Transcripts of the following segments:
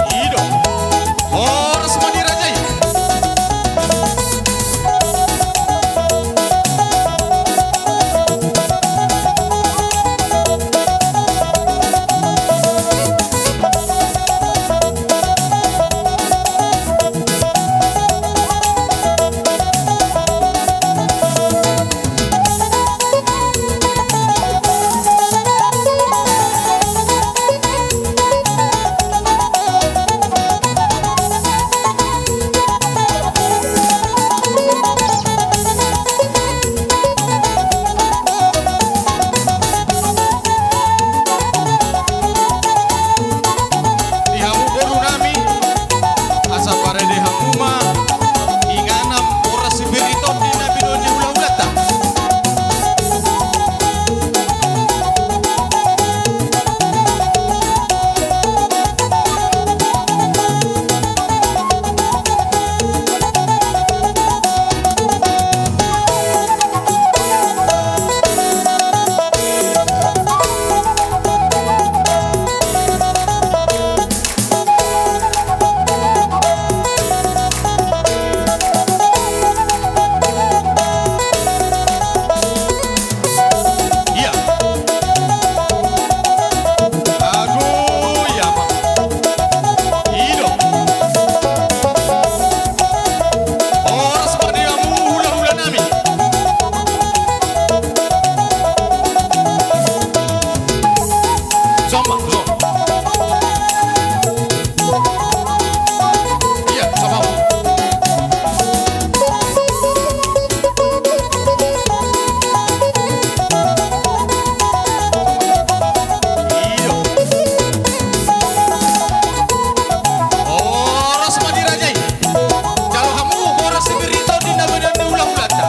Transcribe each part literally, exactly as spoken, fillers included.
I do. Horas ma di raja i. Di hamu boru nami, asa parade hamu ma inganan horas sipir ni tondi na binoan ni hulahulanta. Ia. Aduh, ia, Pak. I do. Horas ma di hamu hulahula nami. Sama, so. Ia, sama. Horas ma di raja i. Jalo hamu horas sipir ni tondi na binoan ni hulahulanta.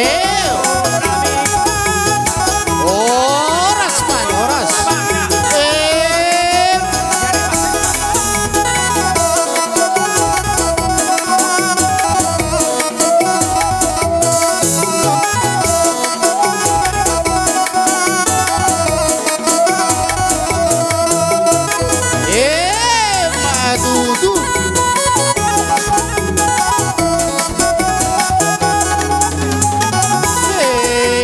Eh. Horas, Mai, horas. Eh. Eh, ma tutu. Eh.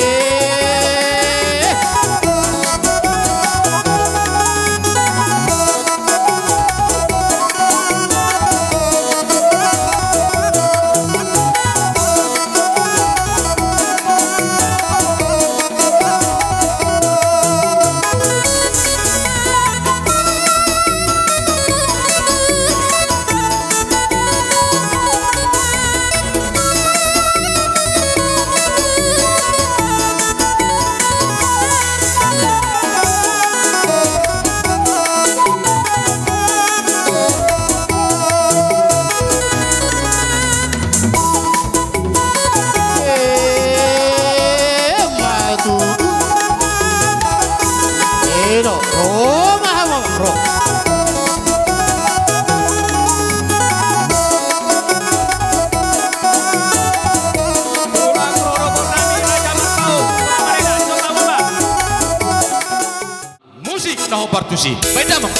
Musik na hombar tusi. Baen damang.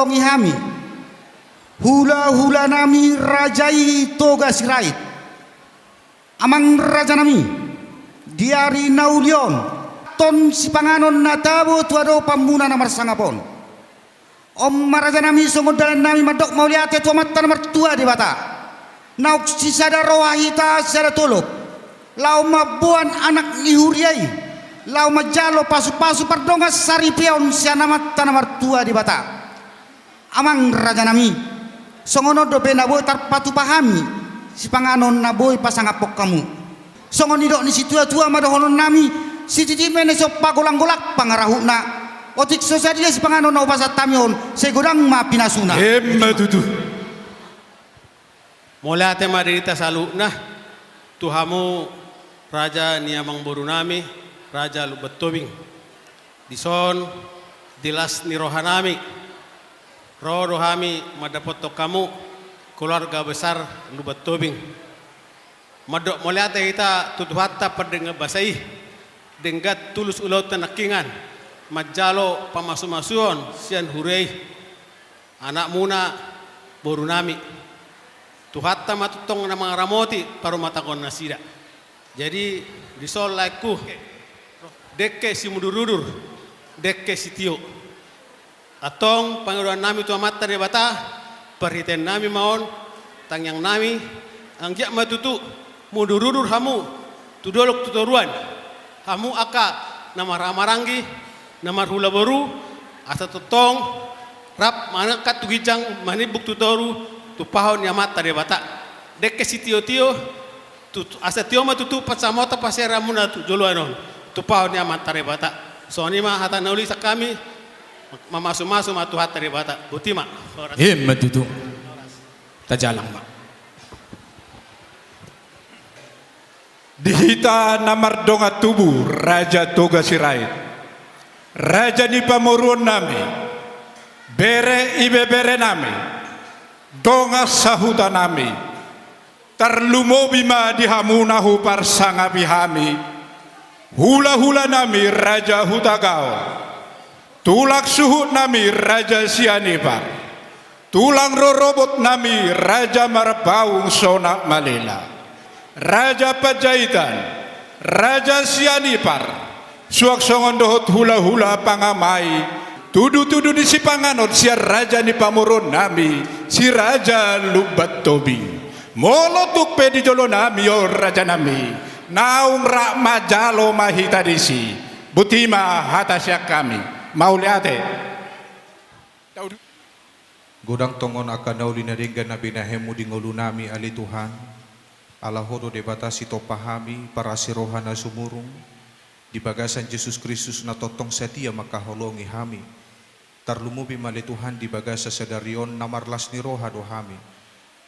Ni hami, hula-hula nami raja i Toga Sirait. Amang raja nami, di ari na uli on, ton sipanganon na tabo tu adopan muna na marsangap on. On ma raja nami songon dalan nami mandok mauliate tu Amanta na martua Debata. Naung sisada roha hita sisada tolop. Laho mamboan anak ni huria i. Laho manjalo pasu-pasu pardongan saripeon sian Amanta na martua Debata. Amang raja nami, songon on dope na boi tarpatupa hami, sipanganon na boi pasangaphon hamu. Songon nidok ni situa-tua ma dohonon nami, sititi ma na so pagolang-golang pangarahutna. Otik so sadia sipanganon na hupasahat hami on, sai godang ma pinasuna. Emma tutu. Mauliate ma di hita saluhutna, tu hamu raja ni amangboru nami, raja Lumban Tobing. Dison, di las ni roha nami, ro do hami mandapothon hamu, keluarga besar Lumban Tobing. Mandok mauliate hita tu Tuhanta pardenggan basa i, denggan tulus ulaonta nangkingan, manjalo pamasu-masuon sian huria i. Anakmuna, boru nami. Tuhanta ma tongtong na mangaramoti parumatanggaon nasida. Jadi, dison laengku, dengke simudur-udur, dengke sitio. Antong pangidoan nami tu Amanta Debata, parhitean nami ma on, tangiang nami, anggiat ma tutu, mudur-udur hamu, tu dolok tu toruan, hamu angka na marhaha maranggi, na marhula boru, asa tongtong, rap manangkat tu ginjang, manimbung tu toru, tumpahon ni Amanta Debata. Dengke sitio-tio, tu, asa tio ma tutu pansamotan parserahanmuna tu joloan on, tumpahon ni Amanta Debata. Songon i ma hata na uli sian hami, mamasu-masu ma Tuhanta Debata. Boti ma. Horas. Emma tutu. Tajalang ma. Di hita na mardongan tubu, Raja Toga Sirait, raja ni pamoruon nami, bere ibebere nami, dongan sahuta nami, tarlumobi ma di hamu na huparsangapi hami, hula-hula nami Raja Hutagaol, tulang suhut nami Raja Sianipar, tulang rorobot nami Raja Marbaung Sonak Malela, Raja Panjaitan, Raja Sianipar, suang songon dohot hula-hula pangamai, tudu-tudu ni sipanganon sian raja ni pamoruon nami, si Raja Lumban Tobing. Molo tung pe di jolo nami on raja nami, naung rap manjalo ma hita disi. Boti ma hata sian hami. Mauliate. Godang tongon angka na uli na denggan na binahenmu di ngolu nami ale Tuhan. Ala Ho do Debata sitompa hami, parasi roha na sumurung. Di bagasan Jesus Kristus na tongtong satia mangkaholongi hami. Tarlumobi ma ale Tuhan di bagasan sadari on na marlas ni roha do hami.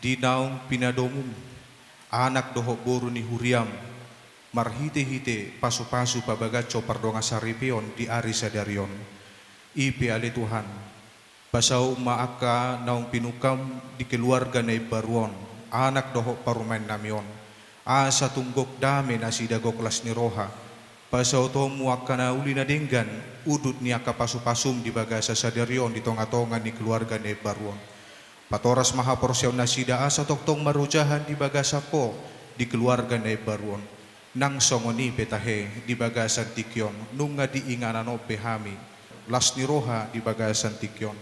Di naung pinadomum, anak dohot boru ni huriam, marhite-hite pasu-pasu pabagashon pardongan saripeon di ari sadari on. I pe ale Tuhan, pasaut ma angka naung pinungkam di keluarga na imbaru on, anak dohot parumaen nami on, asa tung gok dame nasida gok las ni roha. Pasautmu angka na uli na denggan, udut ni angka pasu-pasum di bagasan sadari on di tonga-tonga ni keluarga na imbaru on. Patoras ma haporseaon nasida asa tongtong marojahan di bagasan Ho di keluarga na imbaru on. Nang songon i pe tahe di bagasan tingki on, nunga diinganan on be hami las ni roha di bagasan tingki on.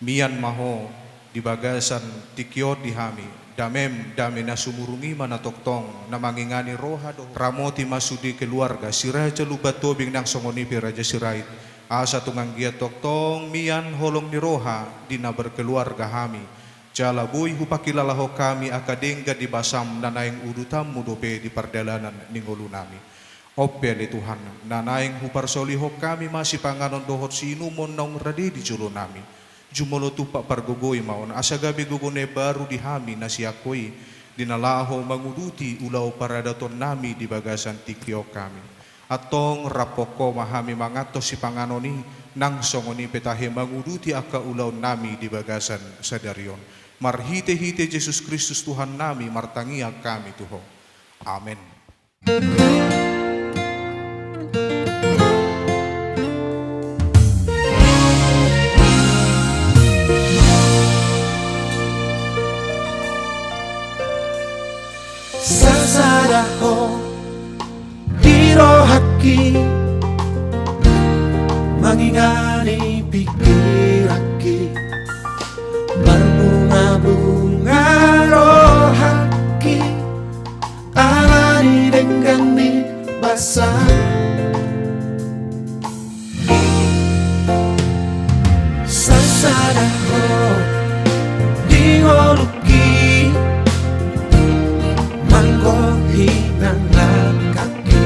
Mian ma Ho di bagasan tingki on di hami, damem dame na sumurung i ma na tongtong na mangingani roha dohot ramoti ma sude keluarga si Raja Lumban Tobing nang songon i pe Raja Sirait, asa tung anggiat tongtong mian holong ni roha di na berkeluarga hami. Jala boi hupangkilalahon hami angka denggan ni basam na naeng udutanmu dope di pardalanan ni ngolu nami. On pe ale Tuhan, na naeng huparsaulihon hami ma sipanganon dohot siinumon naung rade di jolo nami. Jumolo tumpak pargogoi ma on, asa gabe gogo na imbaru di hami na sian Ho i, di na laho manguduti ulaon paradaton nami di bagasan tingki on hami. Antong raphon Ho ma hami manganhon sipanganon i, nang songon i pe tahe manguduti angka ulaon nami di bagasan sadari on. Marhite-hite Jesus Kristus Tuhan nami martangiang hami tu Ho. Amen. Ho di rohangki, mangingani pingkiranki, marbungabunga rohangki, ala ni denggan ni basa. Sasada ho di ngolungki, manggohi nang langkangki,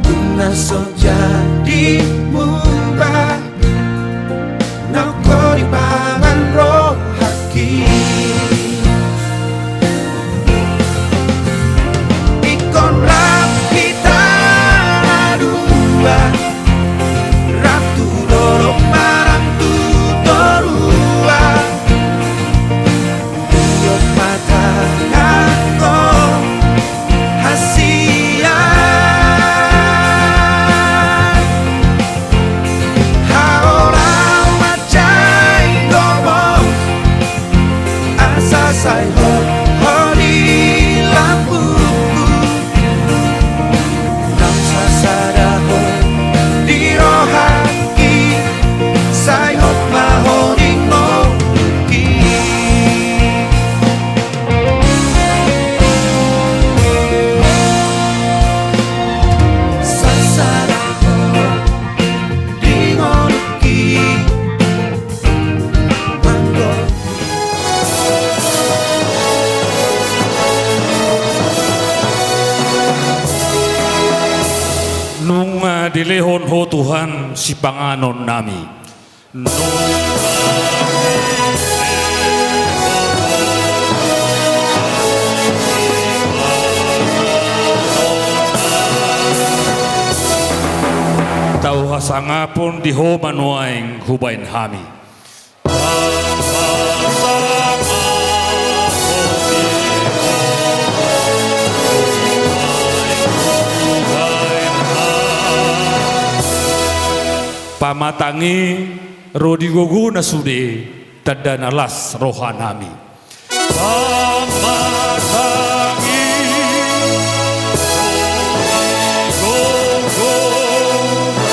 dung na so jadi mungka, nang ho dipangan rohangki. Ingkon rap hita na dua, rap tu dolok manang tu toruan. Iot ma tanganhon hasian. Haola ma jai domu, asa sai hot ho di lambungku. Nang sasada ho di rohangki, sai hot ma ho di ngolungki. Sasada ho di ngolungki, manggohi. Nunga dilehon ho Tuhan sipanganon nami. Nunga tau hasangapon di ho ma nuaeng hubaen hami. Pamatang i ro di gogona sude, tanda na las rohanami. Pamatang i ro di gogona.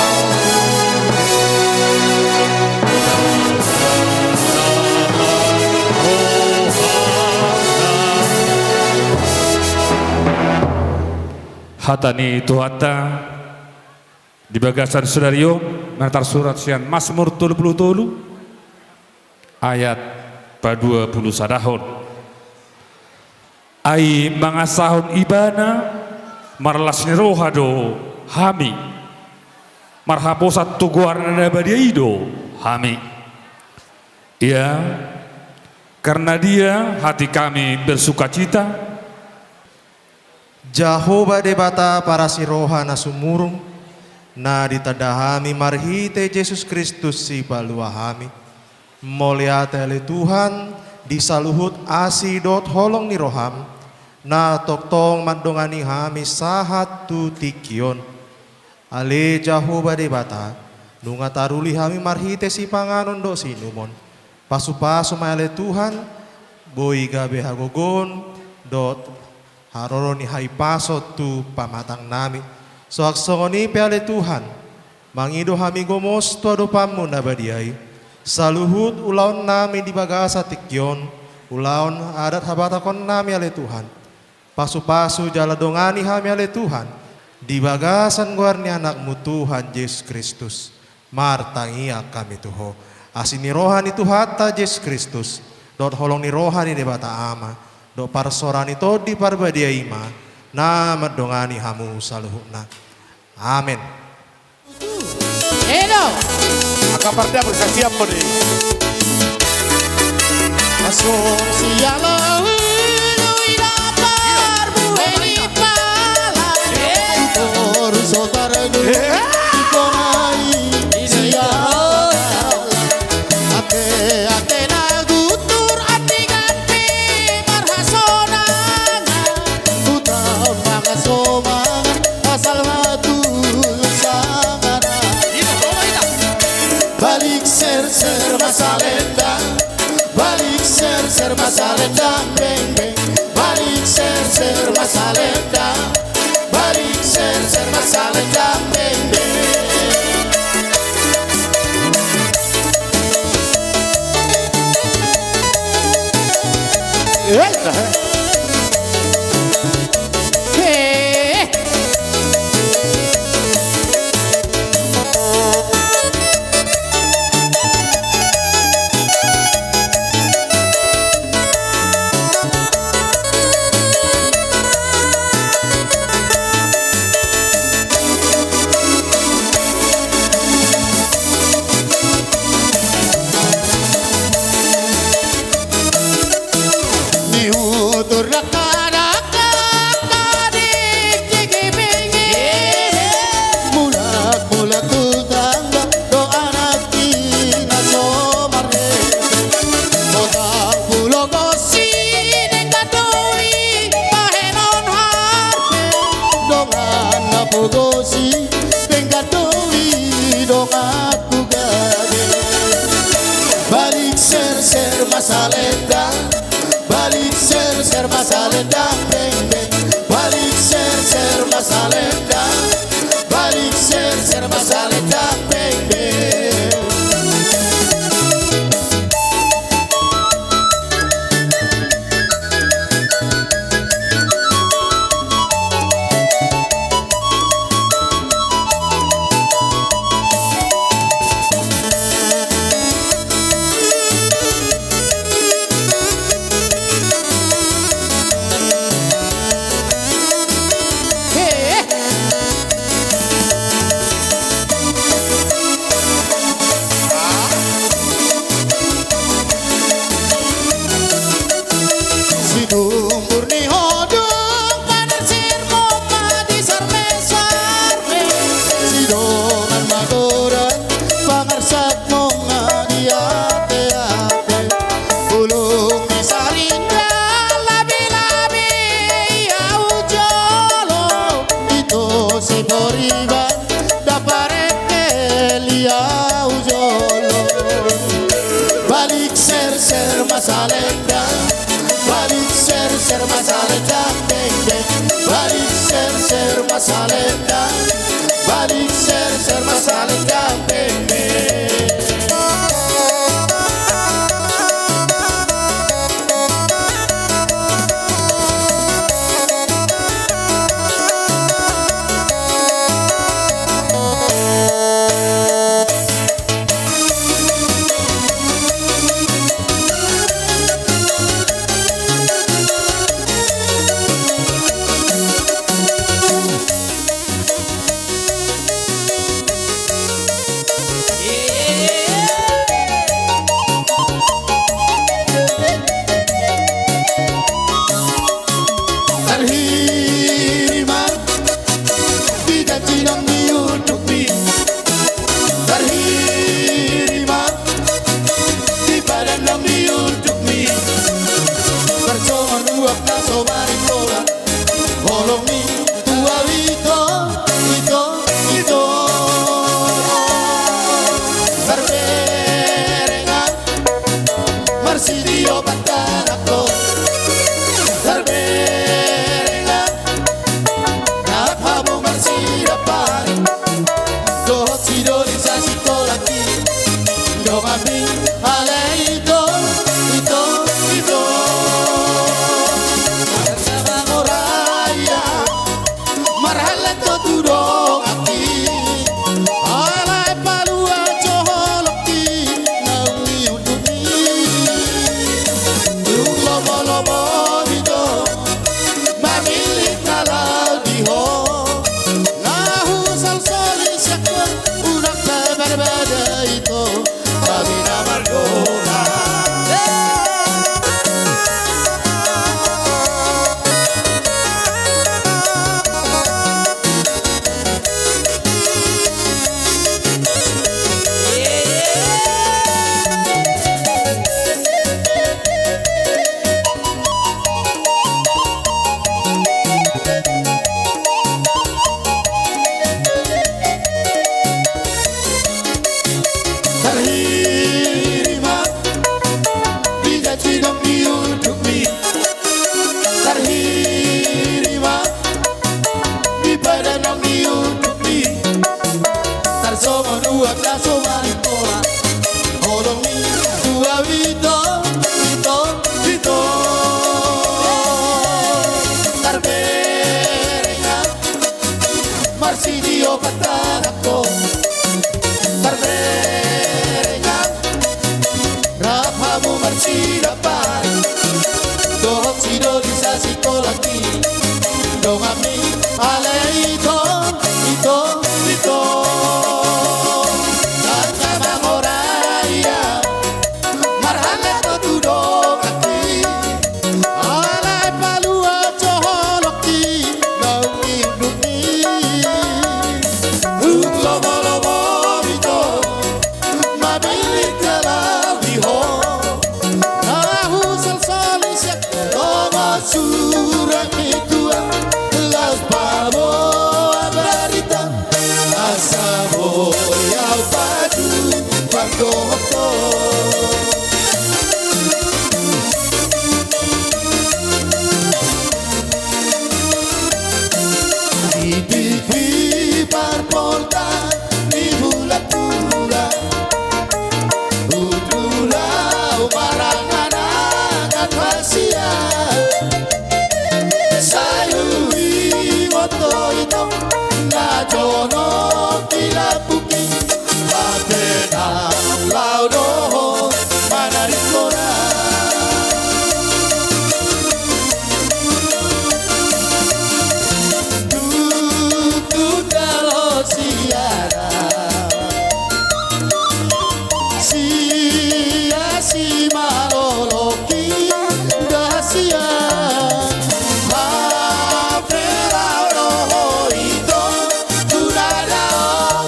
Hata ni Tuhanta di bagasan sadari on, na tarsurat sian Masmur tolu pulu tolu, ayat paduapulusadahon. Ai mangasahon Ibana, marlas ni roha do hami, marhaposan tu goarna na badia i do hami. Ia, karena Dia hati kami bersukacita. Jahowa Debata parasi roha na sumurung, na ditanda hami marhite Jesus Kristus Sipalua hami. Mauliate ale Tuhan, di saluhut asi dohot holong ni roham, na tongtong mandongani hami sahat tu tingki on. Ale Jahowa Debata, nunga taruli hami marhite sipanganon dohot siinumon. Pasupasu ma i ale Tuhan, boi gabe hagogoon dohot haroro ni hahipason tu pamatangnami. Suang songon i pe ale Tuhan, mangido hami gomos tu adopanmu na badia i, saluhut ulaonnami di bagasan tingki on, ulaon adat habatahonnami ale Tuhan. Pasupasu jala dongani hami ale Tuhan, di bagasan goar ni Anakmu Tuhan Jesus Kristus, martangiang hami tu Ho. Asi ni roha ni Tuhanta Jesus Kristus, dohot holong ni roha ni Debata Ama, dohot parsaoran ni Tondi Parbadia i ma, na mandongani hamu saluhutna. Amen. Edo. Angka parda bersasiap mode. Masuk sialo ulu ida parbu eni pala. Ukur sotar gu. Ikonai sialo. Ate ate na gutur andingan pe marhasonangan. Utang mangasomangan. Asal ma tulang sangana. Balik serser ma salendang, balik serser ma salendang, beng beng. Balik Serser ma salendang, balik serser ma salendang, beng, beng. Eh, eh. Ni utur dakdanak, dakdanak di jigi bingi. Mulak, mulak tu tangga, do anak i na so marhite. Potang pulo gosi, denggan do i bahenon hape. Dongan na pogosi, denggan do i dongan. Balik serser ma salendang, balik serser ma salendang, beng, beng. Balik serser ma salendang, balik serser ma salendang, beng, beng. Situmbur ni hodung, panersirmon ma di sarme-sarme. Sidongan magodang, pangarsakmon ma di ate-ate. Bulung ni sarindang, labi-labi i au jolo. Ito si Pariban, dapar engkel i au jolo. Balik serser ma salendang, balik serser ma salendang, beng, beng. Balik serser ma salendang, balik serser ma salendang, beng, beng. Tarhirima di janji naung niundukmi. Tarhirima di padan naung niundukmi. Parsongon uap na so marintoan. Holong ni tua, ito, ito, ito. Marberengan, marsitio pantanakko. Marberengan, rap hamu marsidampari. Dohot sidoli sasikola ki. Donganmi, alai ito, ito, ito. Marhata mangoraya, marhalto tu donganki. Alai palua jo holongki, naung niundukmi. Dung lomo-lomo ito, mamillit na laho di ho. Na husalsoli sian ho, unang pe marbada ito. Hami na mardongan. Tua na so malimbola, holong ni tua, ito, ito, ito. Tarberengan, marsidio patahangko. Tarberengan, rap hamu marsidapan. Dohot sidoli sasikola ni donganmi, ale ito, ito, ito. Angka mangorai ia, marhalak do tu donganmi. Alai palua jo holongki, naung i, naung i. Huk lomo-lomo ito, mamilik jala di ho. Ahu salsali sian dongan surat ni tua, laos paboa barita, asa boi ahu padu panggohot ho. Di T V parpolda di bulan-bulan, udulau marangan-angan hasian. Sai huingot do ito na jonok di lambungki, ate nang laho do ho manarik goran. Tutundalhon siaran, sia simalolongki, da sia. Hape laho do ho ito, tu na dao,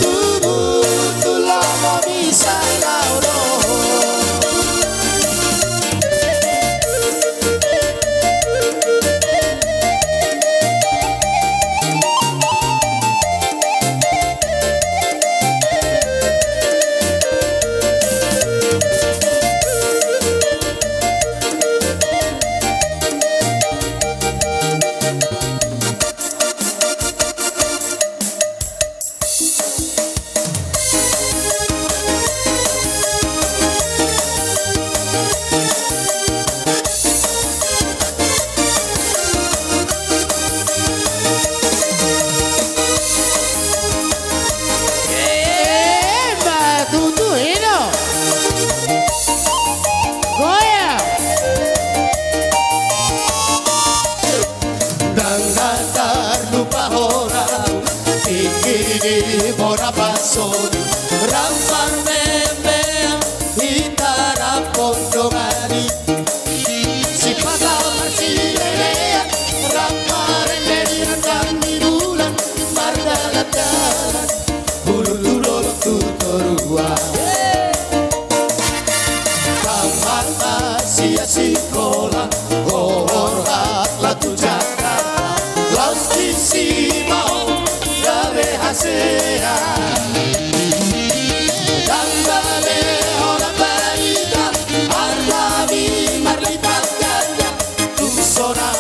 tu butulomo bisa laho do ho. Eh, ma tutu ino. Goyang. Ndang na tarlupa hona, tingki di bona pasoni, rap marmembean, hita rap pondongani. Sipata marsilelean, rap marende di randang ni bulan, mardalan-dalan, hulhul tu dolok tu toruan. Pamalma sian sikola, horhat laho tu Jakarta, laos disi ma on gabe hasea. Ndang gabe holan barita, artami marlipat ganda, tung sonang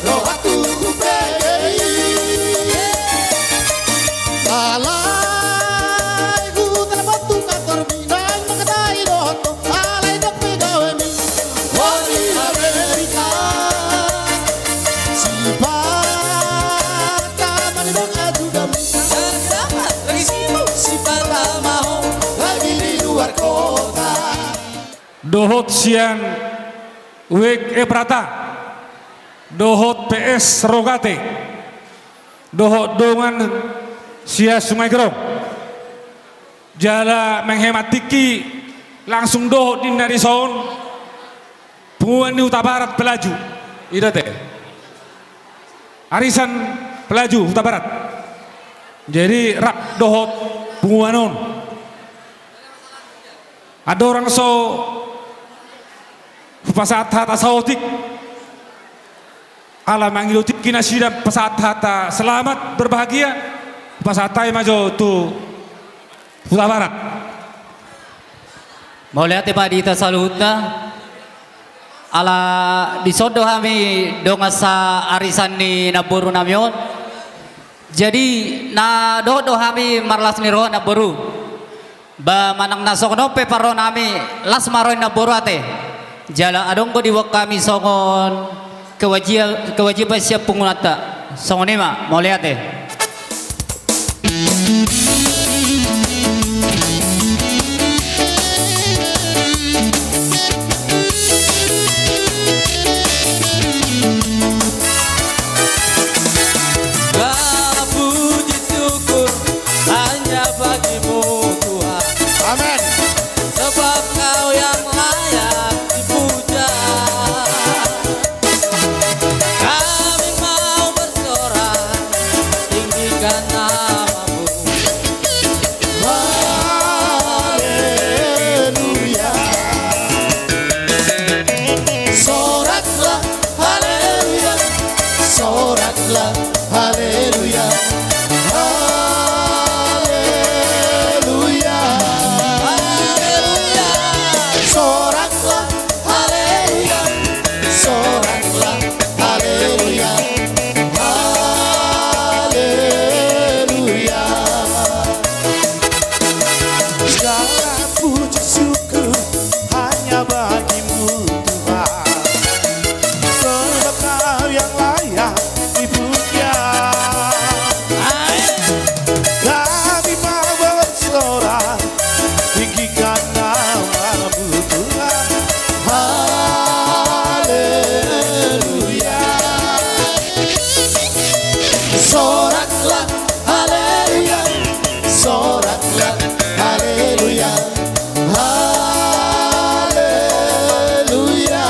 rohangku hupege i. Alai hutarbat tu kantormi, naeng manghatai dohot ho, alai ndang pe gawemi. Ho di Amerika, sipata ma di bona jugami. Selamat, lagi sibuk. Sipata ma ho lagi di luar kota. Dohot sian W K P Prata, dohot P S Rogate, dohot dongan sian Sungai Gerong. Jala menghemat tingki, langsung dohot ninna dison, punguan ni Hutabarat Pelaju. Ida te. Arisan Pelaju Hutabarat. Jadi rap dohot punguan on. Andorang so hupasahat hata saotik, ala mangido tingki nasida pasahat hata selamat berbahagia, hupasahat hami ma jo tu Hutabarat. Mauliate ma di hita saluhutna. Ala dison do hami dongan saarisan ni namboru nami on. Jadi na dohot do hami marlas ni roha namboru. Ba manang na songon on pe parrohanami, las ma ro i namboru ate. Jala adong do diboan hami songon kewajia-, kewajiban sian punguanta. Songon i ma, mauliate. Segala puji syukur hanya bagi-Mu, Tuhan. Amin. Sebab Kau yang layak dipuja. Kami mau bersorak, tinggikan nama-Mu. Haleluya. Soraklah, haleluya. Soraklah, haleluya. Haleluya. Haleluya. Soraklah, haleluya. Soraklah, haleluya. Haleluya. Segala puji syukur hanya bagi-Mu, Tuhan. Sebab Kau yang layak dipuja. Amin. Kami mau bersorak, tinggikan nama-Mu, Tuhan. Haleluya. Soraklah, haleluya. Soraklah, haleluya. Haleluya.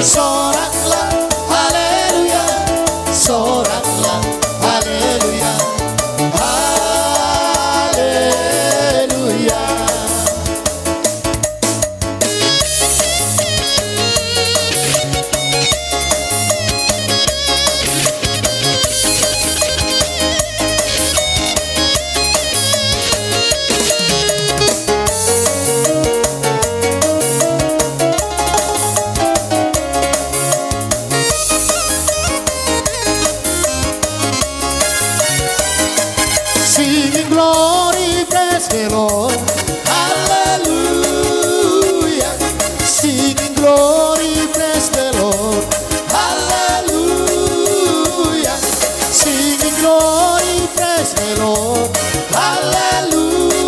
Soraklah, haleluya. Soraklah, haleluya. Haleluya. Singing glory, praise the Lord. Hallelujah. Singing glory, praise the Lord. Hallelujah. Singing glory, praise the Lord. Hallelujah.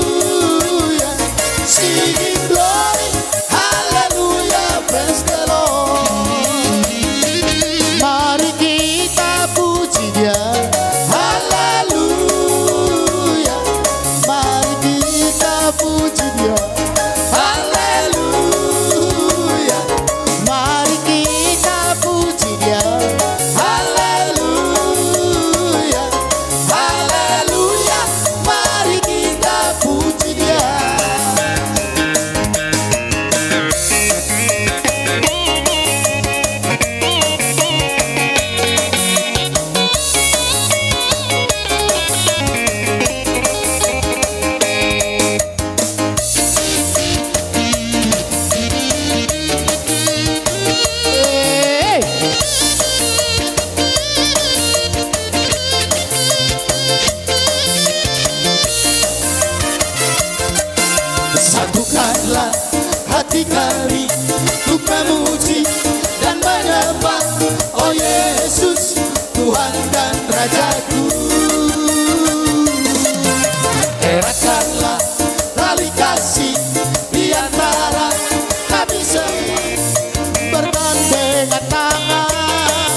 Singing glory, haleluya, praise the Lord. Mari kita puji Dia. Haleluya. Mari kita puji Dia. Haleluya. Mari kita puji Dia. Haleluya. Haleluya. Mari kita puji Dia. Satukanlah hati kami untuk memuji dan menyembah, oh Yesus, Tuhan dan Rajaku. Eratkanlah tali kasih di antara kami semua. Bergandengan tangan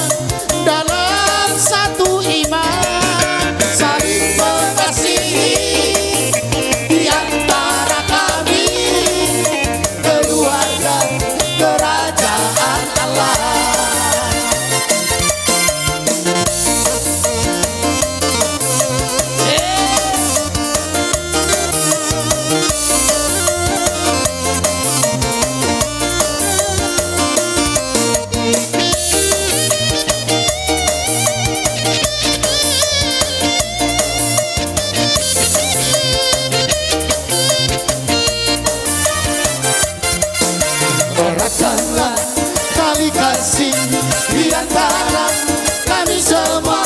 dalam satu iman, saling mengasihi di antara kami, keluarga kerajaan Allah. Eratkanlah tali kasih di antara kami semua,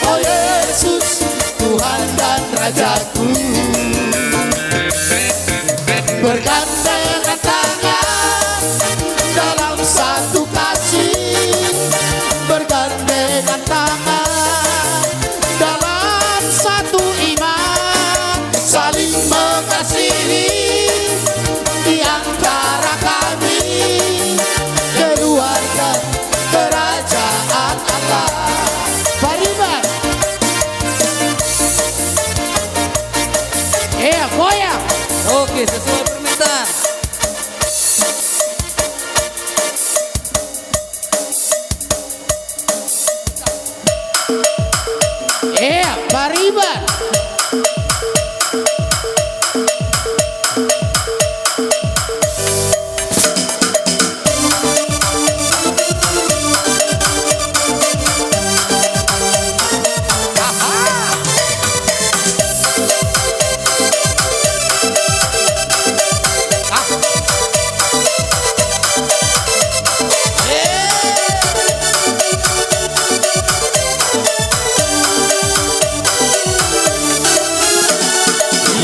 oh Yesus, Tuhan dan Rajaku. sesuai permintaan. Eh, Pariban.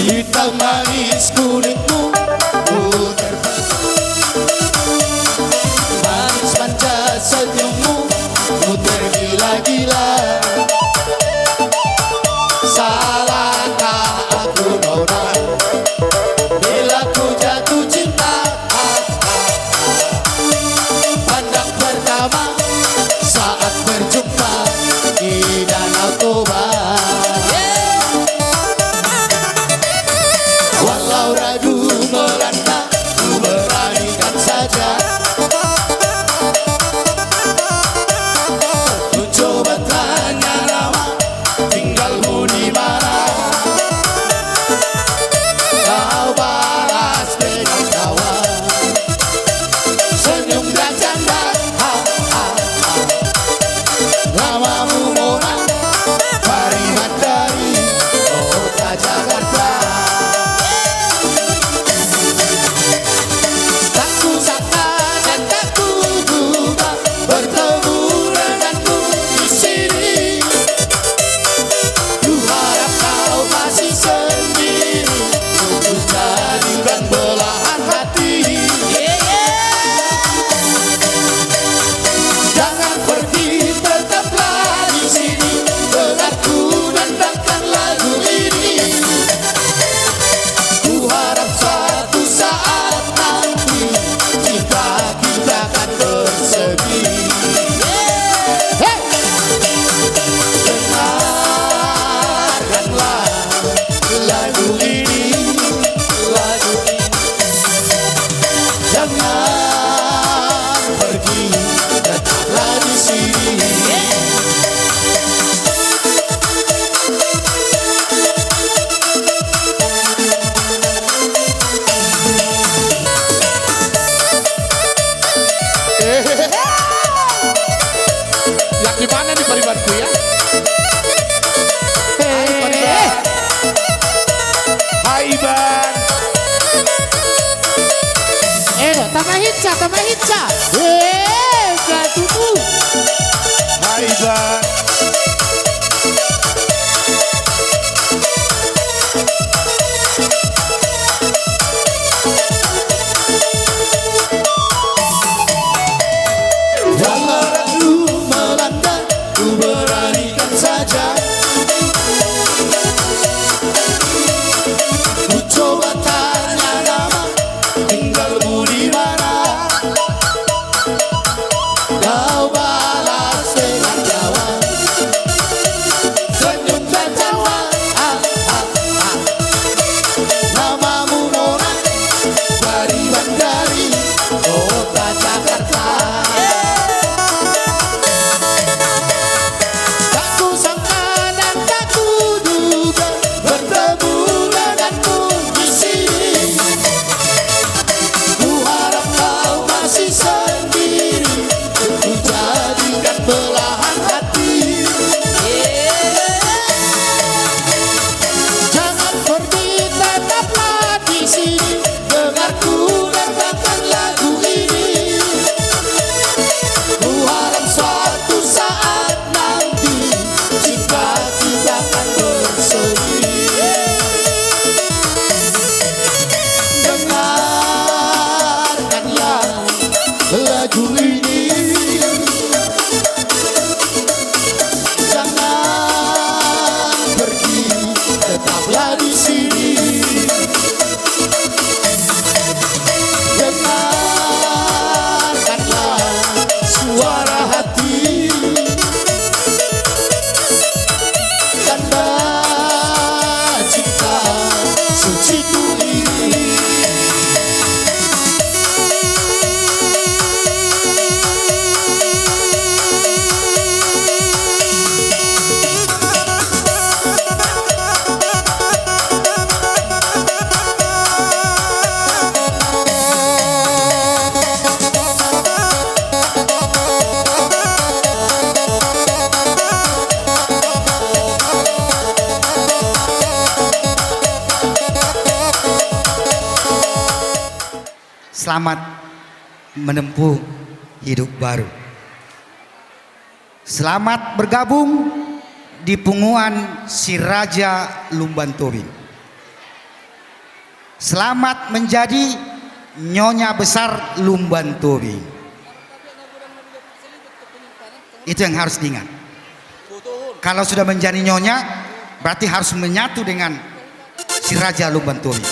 Hitam manis kulitmu, ku terpesona. Manis manja senyummu, ku tergila-gila. Salahkah aku, nona, bila ku jatuh cinta? Pandang pertama saat berjumpa di Danau Toba. Walau ragu melanda, ku beranikan saja. Ku coba tanya nama, tinggalmu di mana? Kau balas dengan tawa, senyum dan canda. Ha, ha, ha. Namamu Mona, Pariban dari kota Jakarta. Tak kusangka dan tak kuduga bertemu denganmu di sini. Ku harap kau masih sendiri, ku jadikan belahan hati. Jangan pergi, tetaplah di sini, dengar ku dendangkan lagu ini. Ku harap suatu saat nanti cinta kita akan bersemi. Hei! Dengarkanlah lagu ini, lagu ini. Jangan pergi, tetaplah di sini. Yang di mana nih Paribanku ya? Hai, Pariban. Hai, Iban. Eh, tambah hinsa, tambah hinsa. Eh, gatumu. Hai, Iban. Walau ragu melanda, ku beranikan saja. Ku coba tanya nama, tinggalmu di mana? Kau balas dengan tawa, senyum dan tawa. Ah, ah, ah. Namamu Mona, Pariban dari kota Jakarta. Tak kusangka dan tak kuduga Selamat menempuh hidup baru. Selamat bergabung di punguan Si Raja Lumban Tobing. Selamat menjadi Nyonya Besar Lumban Tobing. Itu yang harus diingat. Kalau sudah menjadi nyonya, berarti harus menyatu dengan Si Raja Lumban Tobing.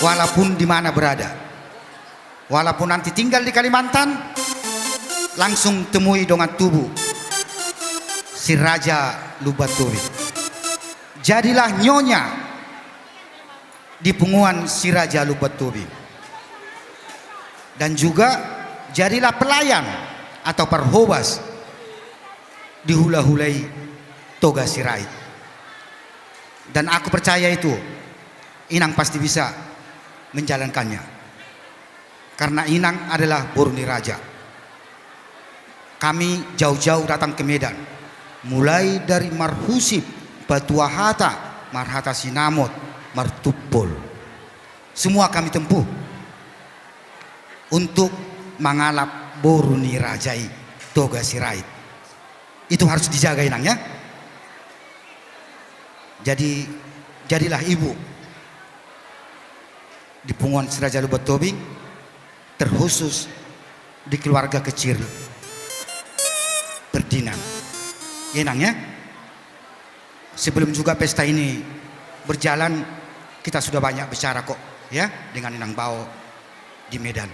Walaupun di mana berada. Walaupun nanti tinggal di Kalimantan, langsung temui dongan tubu Si Raja Lumban Tobing. Jadilah nyonya di punguan Si Raja Lumban Tobing. Dan juga jadilah pelayan atau parhobas di hulahula i Toga Sirait. Dan aku percaya itu, Inang pasti bisa menjalankannya. Karena Inang adalah boru ni raja. Kami jauh-jauh datang ke Medan. Mulai dari marhusip, patuahata, marhata sinamot, martumpol. Semua kami tempuh untuk mangalap boru ni raja i Toga Sirait. Itu harus dijaga, Inang, ya. Jadi, jadilah ibu di punguan Si Raja Lumban Tobing, terkhusus di keluarga kecil Ferdinand. Ya, Inang, ya. Sebelum juga pesta ini berjalan, kita sudah banyak bicara kok, ya, dengan Inang Bao di Medan.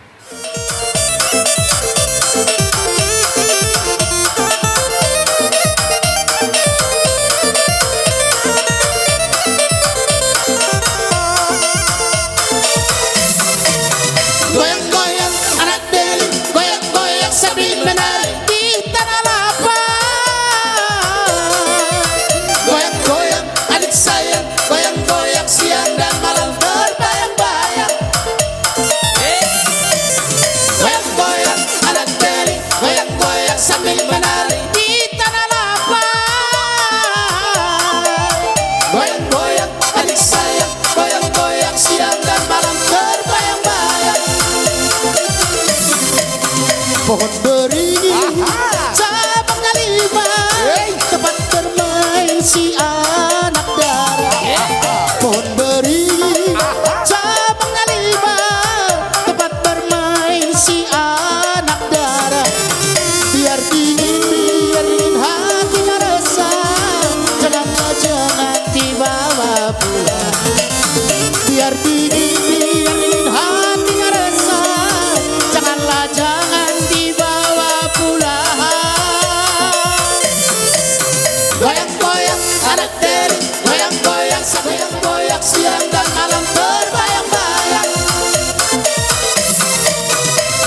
Goyang-goyang anak deli, goyang-goyang sambil menari di tanah lapang. Goyang-goyang adik sayang, goyang-goyang siang dan malam terbayang-bayang. Goyang-goyang anak deli, goyang-goyang sambil menari di tanah lapang. Goyang-goyang adik sayang, goyang-goyang siang dan malam terbayang-bayang. Pohon beringin, aha, cabangnya lima, hei, tempat bermain si anak dara. Aha. Pohon beringin, aha, cabangnya lima, tempat bermain si anak dara. Biar dingin, biar dingin hatinya resah, janganlah, jangan dibawa pulang. Biar dingin, biar dingin hatinya resah, janganlah, jangan dibawa pulang. Goyang-goyang anak deli, goyang-goyang sa-, goyang-goyang siang dan malam terbayang-bayang.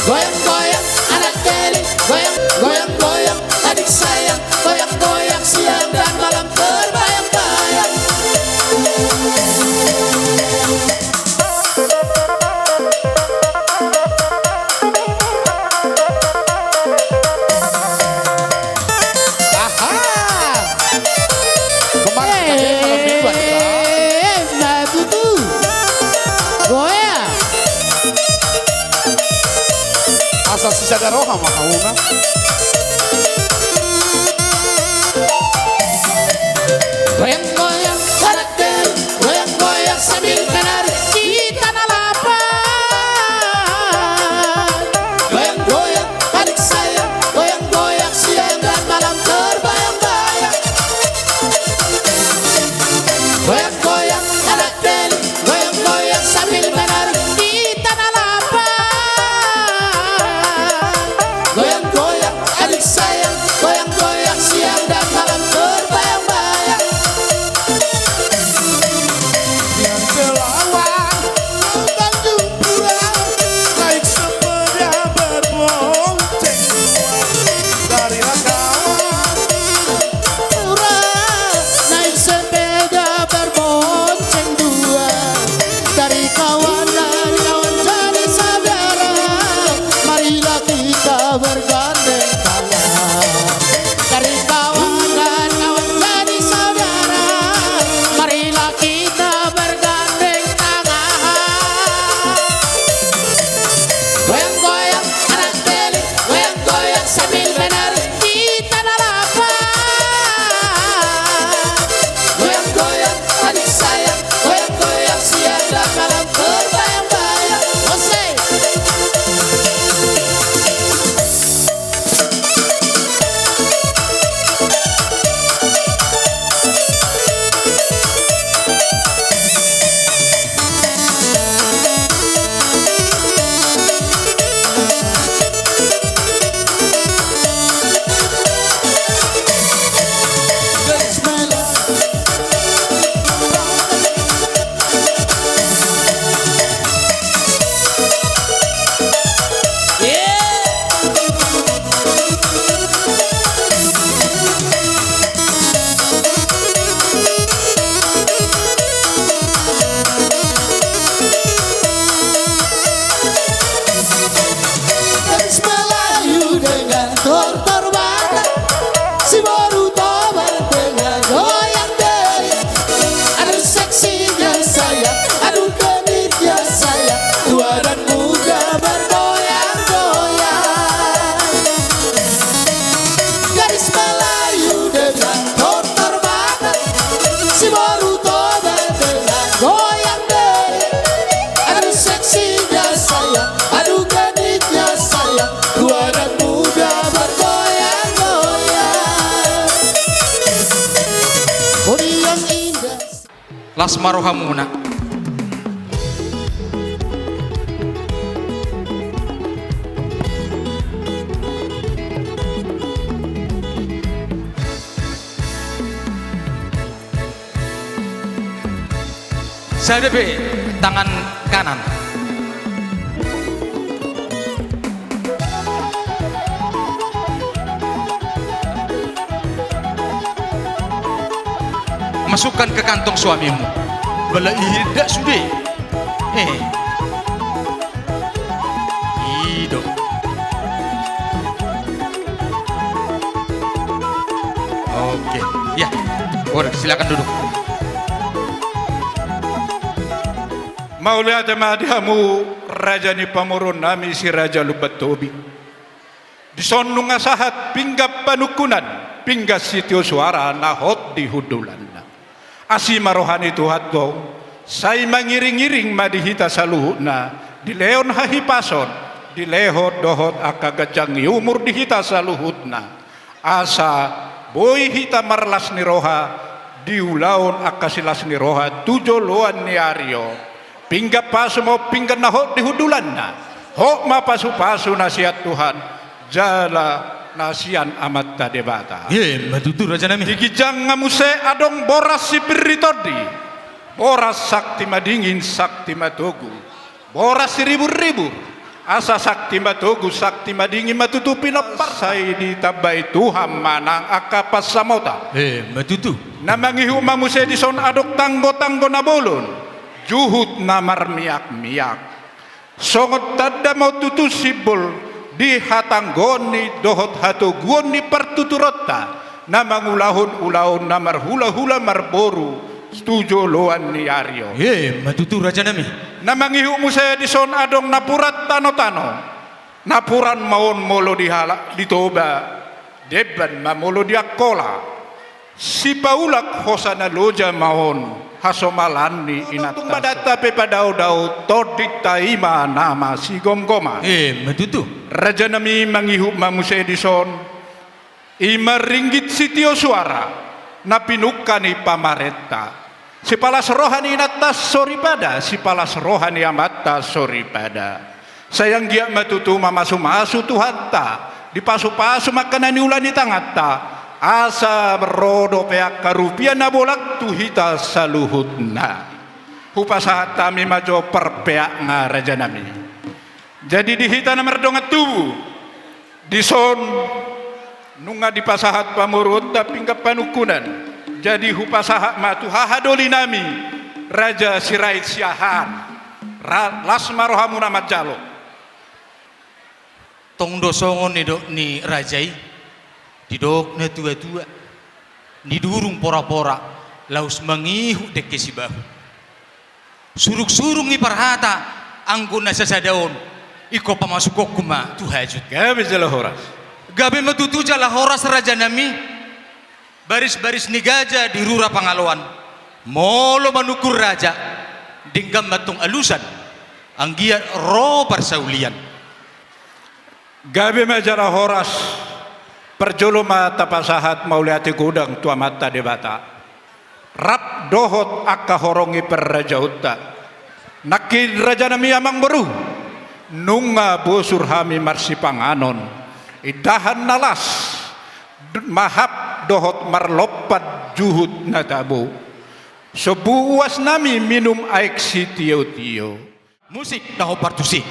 Goyang-goyang anak deli, goyang, goyang-goyang adik sayang, goyang-goyang siang dan malam terbayang-bayang. Aha. Kemarin kita main malam mingguan, eh, nah, tutu. Goyang. Asa sisada roha ma hauna. Goyang-goyang anak deli, goyang-goyang sambil menari di tanah lapang. Goyang-goyang adik sayang, goyang-goyang siang dan malam terbayang-bayang. Goyang-goyang anak deli, goyang-goyang sambil menari di tanah lapang. Goyang-goyang Las ma rohamuna. Sada pe tangan kanan. Masukkan ke kantong suamimu. Bala inda sude. Eh. I do. Oke. Ya. Boleh, silakan duduk. Mauliate ma di hamu raja ni pamoruon nami si Raja Lumban Tobing. Dison nunga sahat pinggan panungkunan, pinggan sitio suara na hot di hundulanna. Asi ma roha ni Tuhanta on, sai mangiringiring ma di hita saluhutna, dilehon hahipason, dilehon dohot angka ganjang ni umur di hita saluhutna. Asa boi hita marlas ni roha, di ulaon angka silas ni roha tu joloan ni ari on. Pinggan pasu ma on pinggan na hot di hundulanna. Hot ma pasupasu na sian Tuhan jala na sian Amanta Debata. Emma tutu, raja nami. Di ginjangna muse adong boras sipir ni tondi, boras sakti madingin sakti matogu, boras siriburribur, asa sakti matogu sakti madingin ma tutu pinomparta. Sai ditambai Tuhan ma nang angka pansamotan. Emma tutu. Na mangihut ma muse dison adong tanggotanggo na bolon, juhut na marmiakmiak, songon tanda ma on tutu simbol di hatanggoon ni dohot hatoguon ni partuturonta na mangulahon ulaon na marhulahula marboru tu joloan ni ari on. Emma tutu, raja nami. Na mangihut muse dison adong napuran tanotano. Napuran ma on molo di halak di Toba, demban ma molo di Angkola. Sipaulak hosa na loja ma on hasomalan ni inanta. Tung badanta pe padaodao, tondinta i ma na masigomgoman. Emma tutu. Raja nami, mangihut ma muse dison, i ma ringgit sitio suara na pinungka ni pamarenta. Sipalas roha ni inanta soripada, sipalas roha ni amanta soripada. Sai anggiat ma tutu mamasumasu Tuhanta, dipasupasu ma angka na niula ni tanganta, asa ro dope angka rupia na bolak tu hita saluhutna. Hupasahat hami ma jo parpeakna, raja nami. Jadi di hita na mardongan tubu, dison nunga dipasahat pamoruonta pinggan panungkunan. Jadi hupasahat ma tu hahadoli nami, Raja Sirait Siahaan. Ra-, las ma rohamuna manjalo. Tong do songon nidok ni raja i, didok natuatua, nidurung porapora, laos mangihut dengke sibahu. Surungsurung i parhata, anggo na sasada on, ingkon pamasukkonku ma tu hajut. Gabe jala horas. Gabe ma tutu jala horas, raja nami. Barisbaris ni gaja di rura Pangaloan. Molo manungkun raja, denggan ma tong alusan, anggiat ro parsaulian. Gabe ma jala horas. Parjolo ma tapasahat mauliate godang tu Amanta Debata, rap dohot angka horong ni parrajaonta. Nangkin, raja nami, amangboru, nunga bosur hami marsipanganon, indahan na las, d-, mahap dohot marlompan juhut na tabo. Sombu uas nami minum aek sitiotio. Musik na hombar tusi.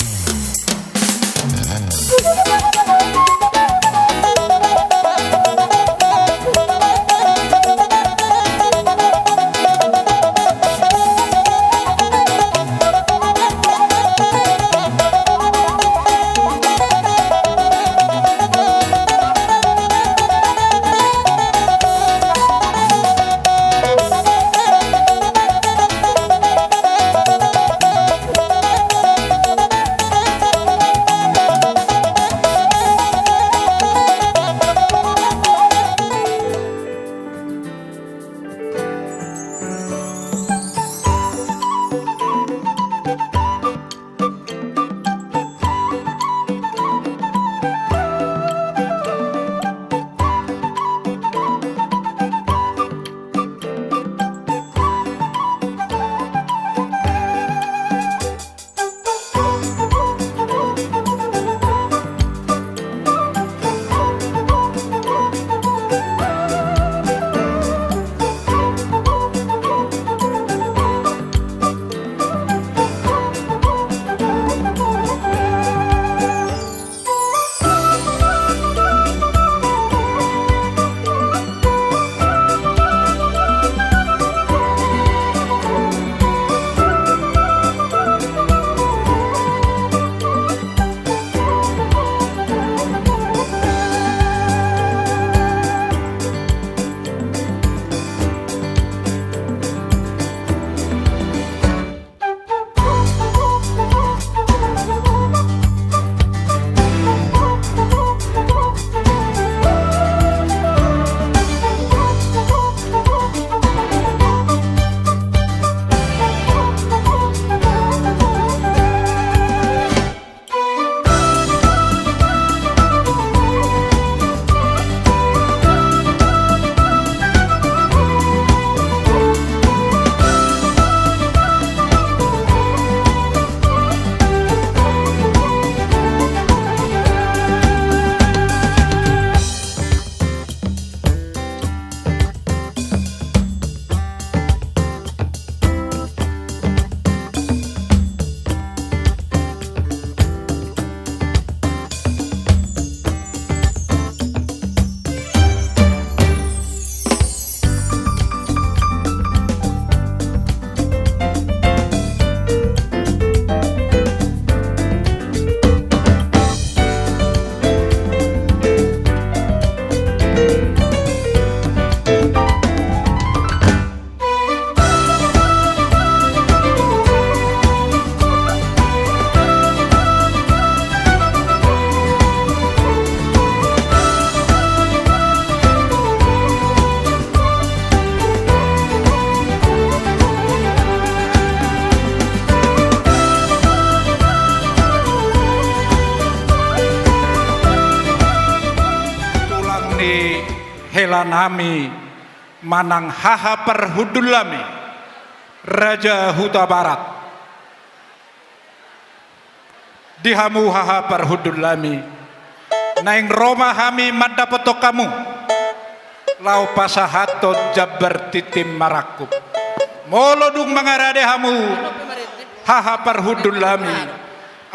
nami manang haha parhundul nami, Raja Hutabarat. Di hamu haha parhundul nami, naeng ro ma hami mandapothon hamu, laho pasahathon jambar tintin marangkup. Molo dung mangarade hamu, haha parhundul nami,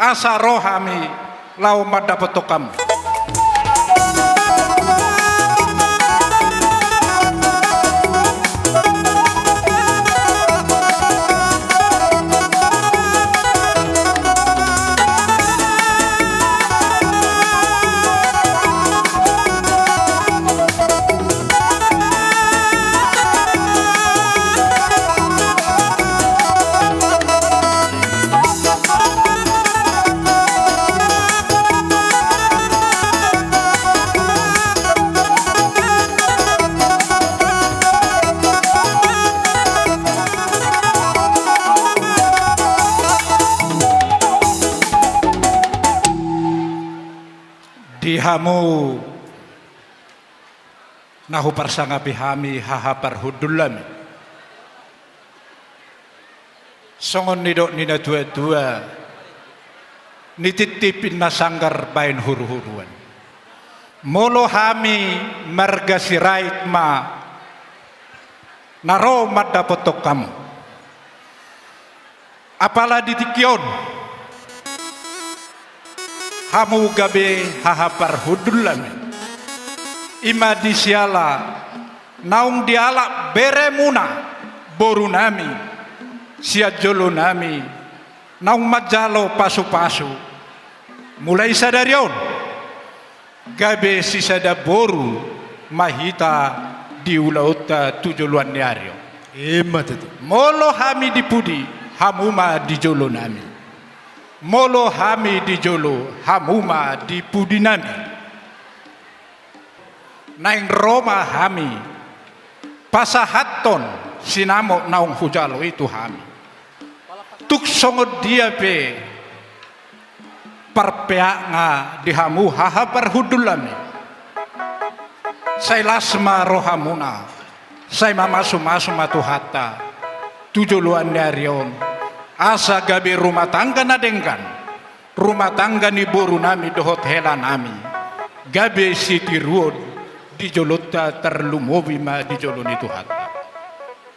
asa ro hami laho mandapothon hamu. Di hamu na huparsangapi hami, haha parhundul nami. Songon nidok ni natuatua, nititip inna sanggar baen huruhuruan. Molo hami marga Sirait ma na ro mandapothon hamu. Apala di tingki on, hamu gabe haha parhundul nami, i ma di siala naung dialap beremuna, boru nami, sian jolo nami, naung manjalo pasupasu. Mulai sadari on, gabe sisada boru ma hita di ulaonta tu joloan ni ari on. Ima tutu. Molo hami di pudi, hamu ma di jolo nami. Molo hami di jolo, hamu ma di pudi nami. Naeng ro ma hami pasahathon sinamot naung hujalo i tu hami. Tung songon dia pe parpeakna di hamu haha parhundul nami, sai las ma rohamuna, sai mamasumasu ma Tuhanta tu joloan ni ari on, asa gabe rumah tangga na denggan, rumah tangga ni boru nami dohot hela nami, gabe sitiruon di jolonta, tarlumobi ma di jolo ni Tuhanta.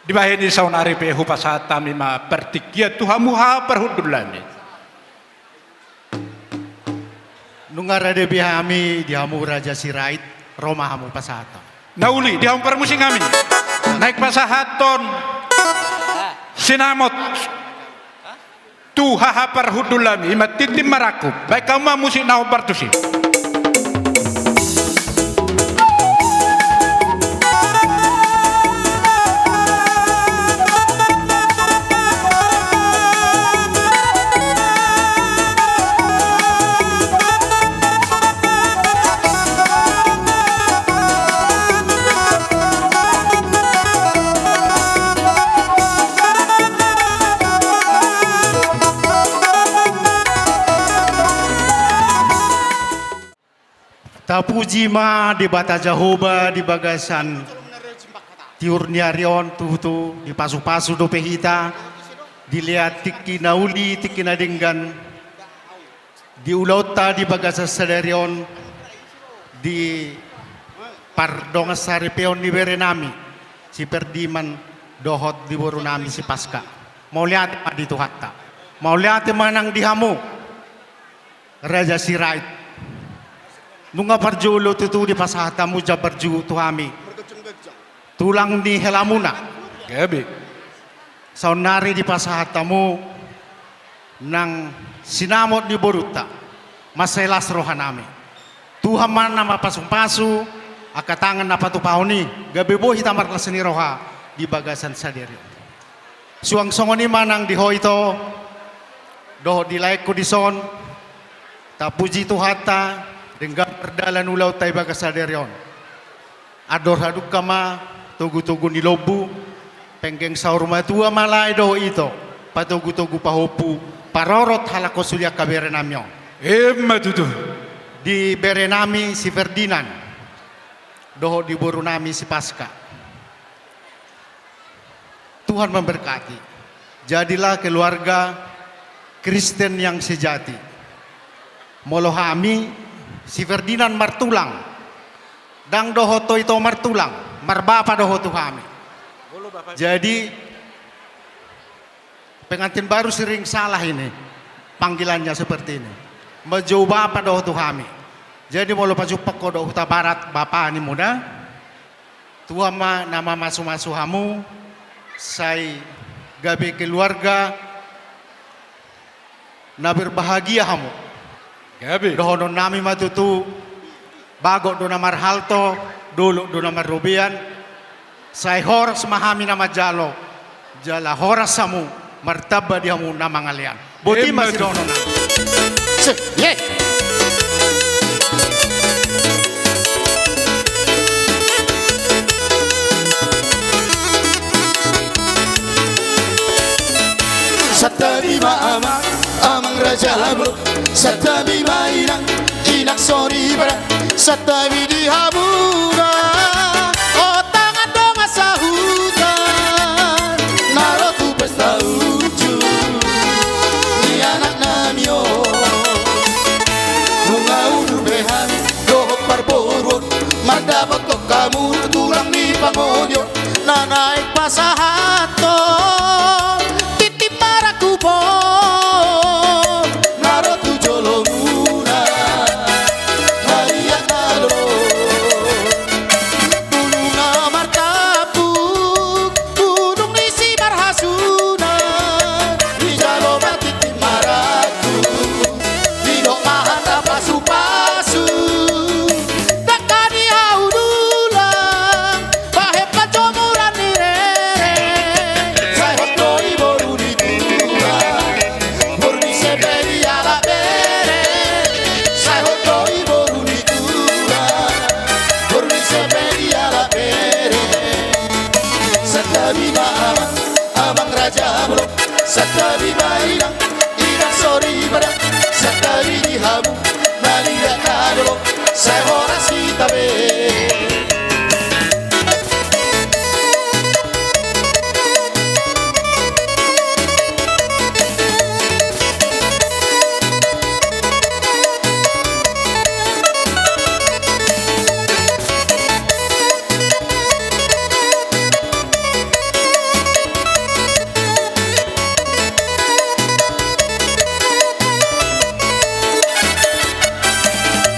Dibahen i, saonari pe hupasahat hami ma partingkian tu hamu haha parhundul nami. Nunga rade be hami di hamu Raja Sirait, ro ma hamu pasahathon. Na uli, di hamu parmusik nami, naeng pasahathon sinamot tu haha parhundul nami, i ma tintin marangkup. Baen hamu ma musik na hombar tusi. Tapuji ma Debata Jahowa di bagasan tiur ni ari on, tutu dipasupasu dope hita, dilehon tingki na uli, tingki na denggan di ulaonta di bagasan sadari on, di pardongan saripeon ni bere nami si Perdiman dohot di boru nami si Paska. Mauliate ma di Tuhanta. Mauliate ma nang di hamu Raja Sirait. Nunga parjolo tutu dipasahat hamu jambar juhut tu hami, tulang ni helamuna. Gabe. Saonnari dipasahat hamu nang sinamot ni borunta, mansai las roha nami. Tuhan ma na mapasupasu angka tangan na patupahon i, gabe boi hita marlas ni roha di bagasan sadari on. Suang songon i ma nang di ho ito dohot di laengku dison, tapuji Tuhanta, denggan mardalan ulaonta di bagasan sadari on. Andor hadungka ma togutogu ni lombu, penggeng saur matua ma lae dohot ito, patogutogu pahompu, parorot halak ho sude angka bere nami on. Emma tutu. Di bere nami si Ferdinand. dohot di boru nami si Paska. Tuhan memberkati. Jadilah keluarga Kristen yang sejati. Molo hami, si Ferdinand Martulang, ndang dohot ho ito Martulang, marbapa do ho tu hami. Jadi, pengantin baru sering salah ini, panggilannya seperti ini. Manjou bapa do ho tu hami. Jadi molo pajumpang ho dohot Hutabarat, bapa ni muna, Tuhan ma na mamasumasu hamu, sai gabe keluarga na berbahagia hamu. Gabe. Dohonon nami ma tutu, bagot do na marhalto, dolok do na marrobean, sai horas ma hami na manjalo, jala horas hamu, martamba di hamu na mangalean. Boti ma sidohonon nami. Emma tutu. Se, ye. Santabi ma amang, amang raja labu, santabi ma inang, inang soripada, santabi di hamuna. O tangan dongan sahuta, na ro tu pesta unjuk ni anak nami on. Nunga udur be hami dohot parboruon, mandapothon hamu tulang ni pangolion, na naeng pasahathon tintin marangkup on, na ro tu jolomuna, haliang na dong. Bulung na martampuk, bulung ni simarhasuna, dijalo ma tintin marangkup, didok ma hata pasupasu, dangka ni hau dulang, bahen panjomuran ni rere, sai hot do i boru ni tulang, boru ni semperi ala bere, sai hot do i boru ni tulang, boru ni semperi ala bere. Santabi ma amang, amang raja bolon, santabi ma inang, inang soripada, santabi di hamu na liat na dolo, sai horas hita be.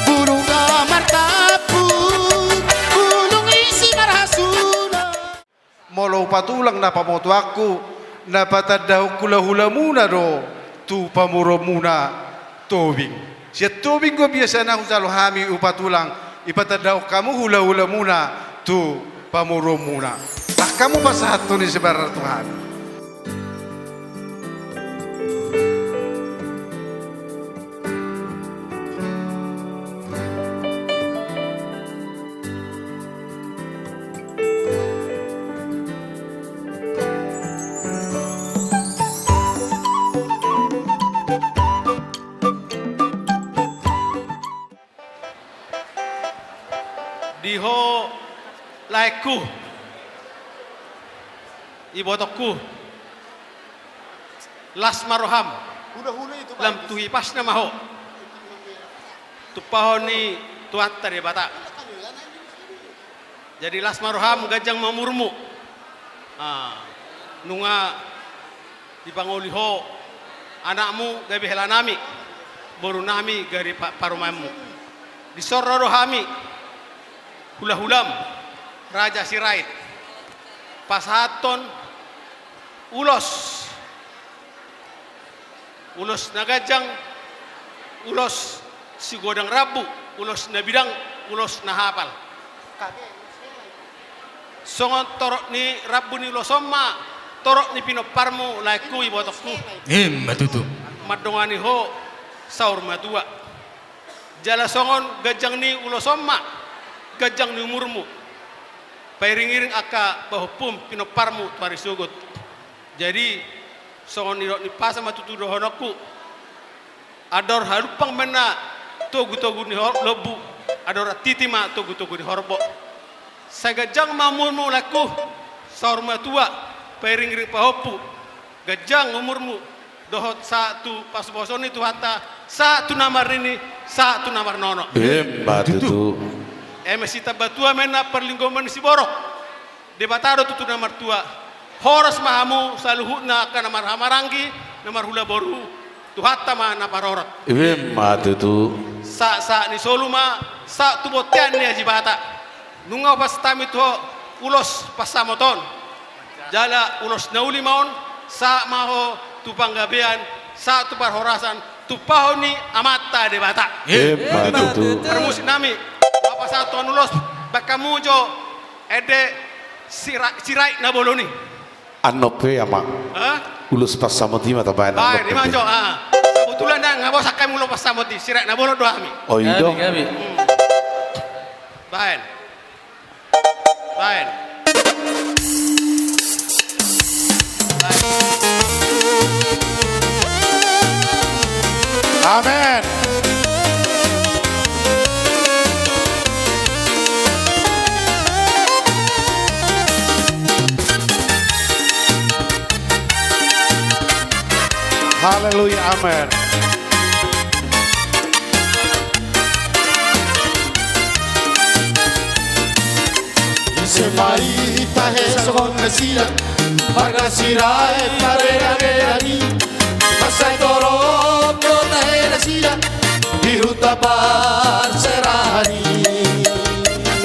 Bulung na martampuk, bulung ni simarhasuna. Molo hupatulang na pamotoanku, na patandahon hulahulamuna do tu pamoruonmuna tobing. Sian tobing do biasana hujalo hami hupatulang, dipatandahon hamu hulahulamuna tu pamoruonmuna. Ndang hamu pasahathon i sebarang tu hami. Di ho laengku, ibotongku, las ma roham. Lam tu hipasna ma ho tumpahon ni Tuhanta Debata. Jadi las ma roham, ganjang ma umurmu. Ah, nunga dipangoli ho anakmu gabe helanami, borunami gabe pa-, parumaenmu. Dison ro do hami hulahulam, Raja Sirait, pasahathon ulos. Ulos na ganjang, ulos sigodang rambu, ulos na bidang, ulos na hapal. Songon torop ni rambu ni ulos on ma torop ni pinomparmu, laengku, ibotongku. Emma tutu. Mandongani ho saur matua. Jala songon ganjang ni ulos on ma ganjang ni umurmu, pairingiring angka pahompum, pinomparmu tu ari sogot. Jadi, songon nidok ni umpasa ma tutu dohononku: Andor halumpang ma inna togutogu ni hor-, lombu, andor antiti ma togutogu ni horbo. Sai ganjang ma umurmu, laengku, saur matua, pairingiring pahompu, ganjang umurmu, dohot sahat tu pasupasu ni Tuhanta, sahat tu na marnini, sahat tu na marnono. Emma tutu. Eme sitamba tua ma inna parlinggoman ni siborok. Debata do tutu na martua. Horas ma hamu saluhutna angka na marhahamaranggi, na marhula boru, Tuhanta ma na parorot. Emma tutu. Sahat-sahat ni solu ma, sahat tu bontean ni Aji Batak. Nunga hupasahat hami tu ho ulos pansamot on. Jala ulos na uli ma on, sahat ma ho tu panggabean, sahat tu parhorasan, tumpahon ni Amanta Debata. Emma tutu. Parmusik nami, hupasahat hami ulos, bahen hamu jo ende Sirait, Sirait na Bolon i. Annon pe, Amang. Hah? Ulos pansamot i ma tabahen. Bahen, annon pe ima jo, ah. Kebetulan ndang, nga bos angka ulos pansamot i, Sirait na Bolon do hami. O, i do. Gabe, gabe. Hmm. Bahen. Bahen. Bahen. Amen. Haleluya, amen. Ise ma i tahe songon nasida, marga Sirait marerang-erang i. Mansai torop do tahe nasida di huta parserahan i.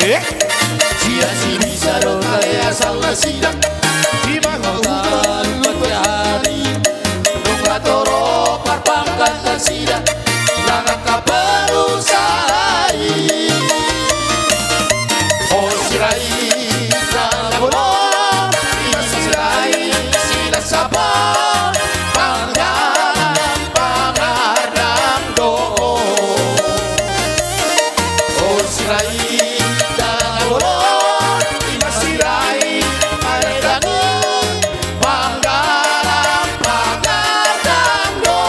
Eh? Sian Sibisa do tahe asal nasida, di Mahuta Lumban Siahaan i. Nunga torop parpangkat nasida, nang angka pengusaha i. O Sirait na Bolon, i ma Sirait silas sapar, panggalan pangardang do. O Sirait na Bolon, i ma Sirait marerang i. Panggalan pangardang do.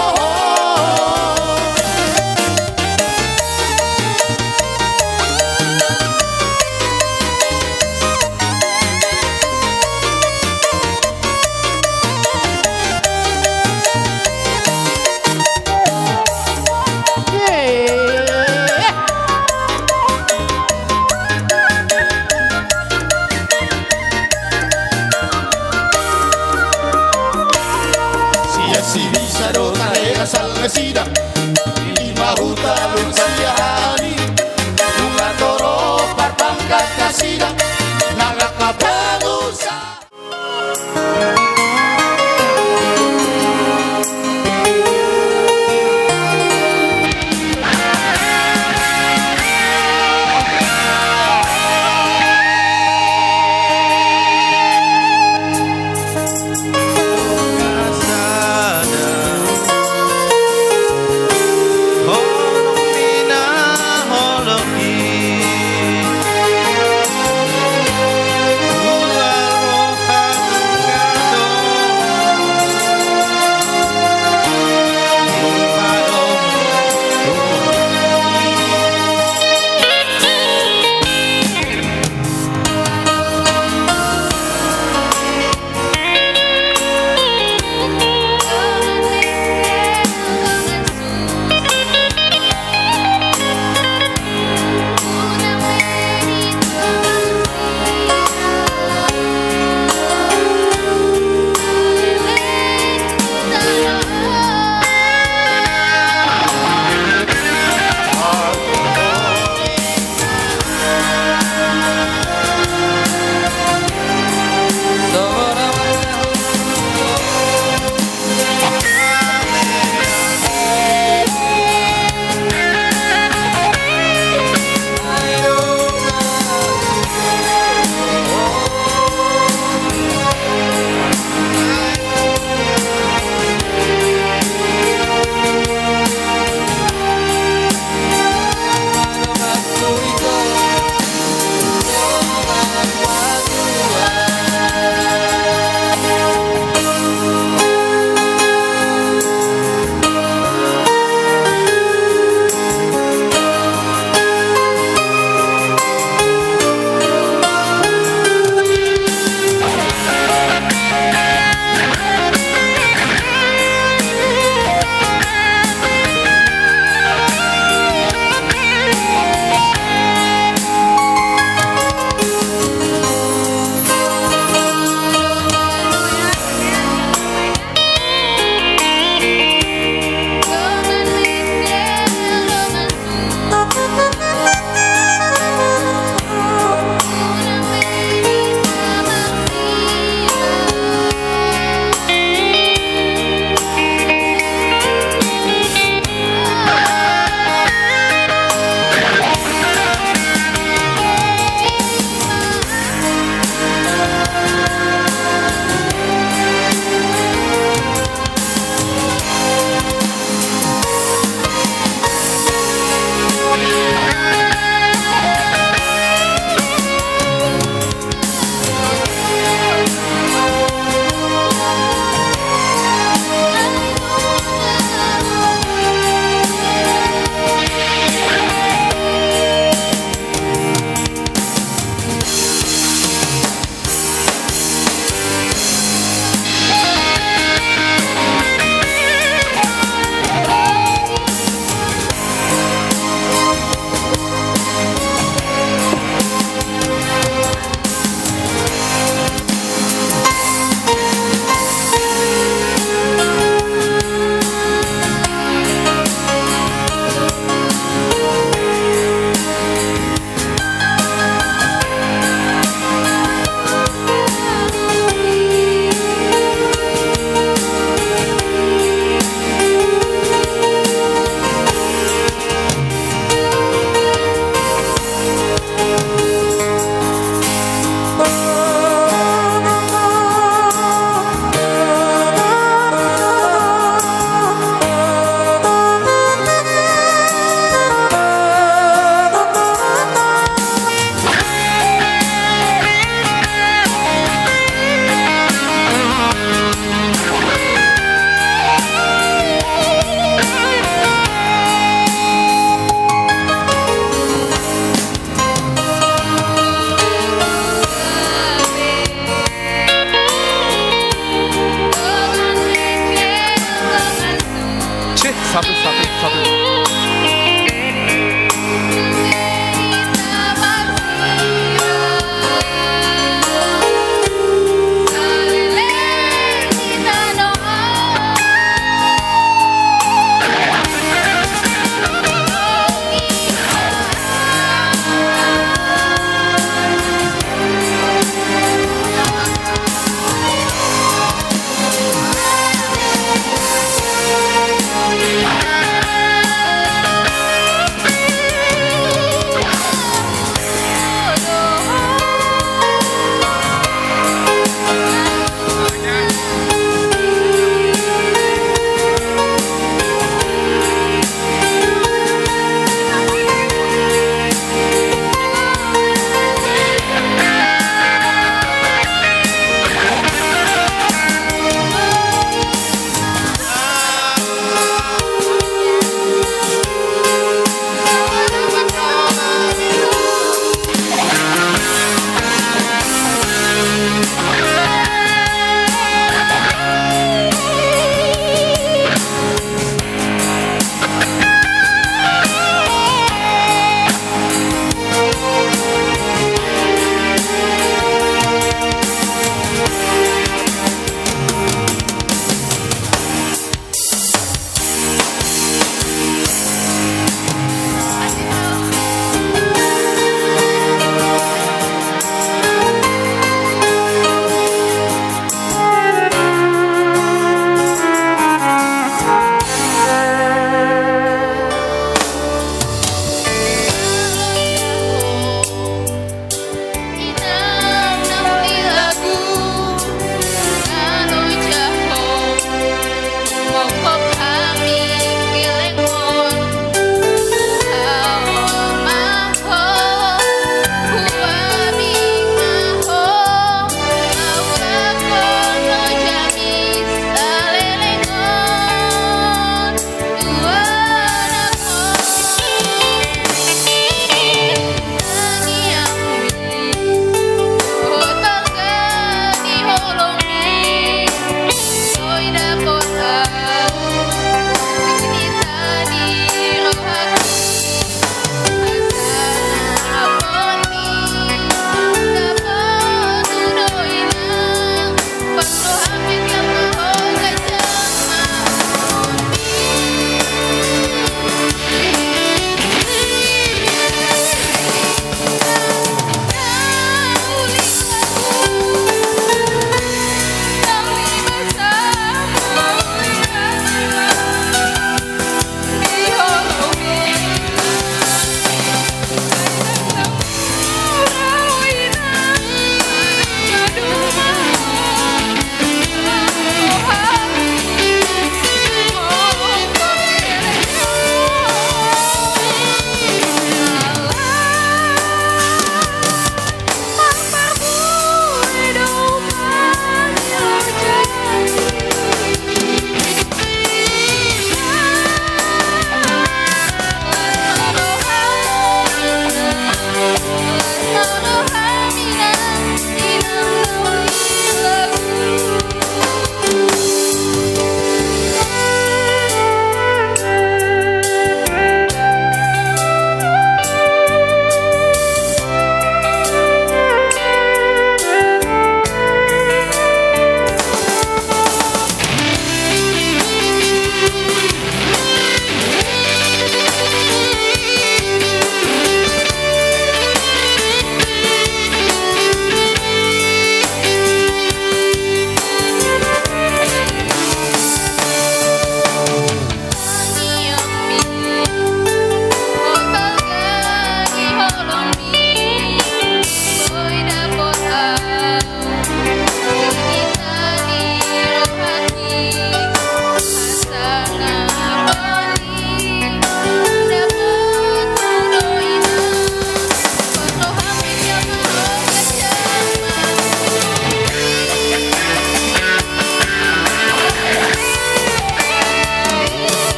Sian Sibisa do tahe asal nasida, i ma huta Lumban Siahaan i. Nunga torop parpangkat nasida, nang angka pengusaha.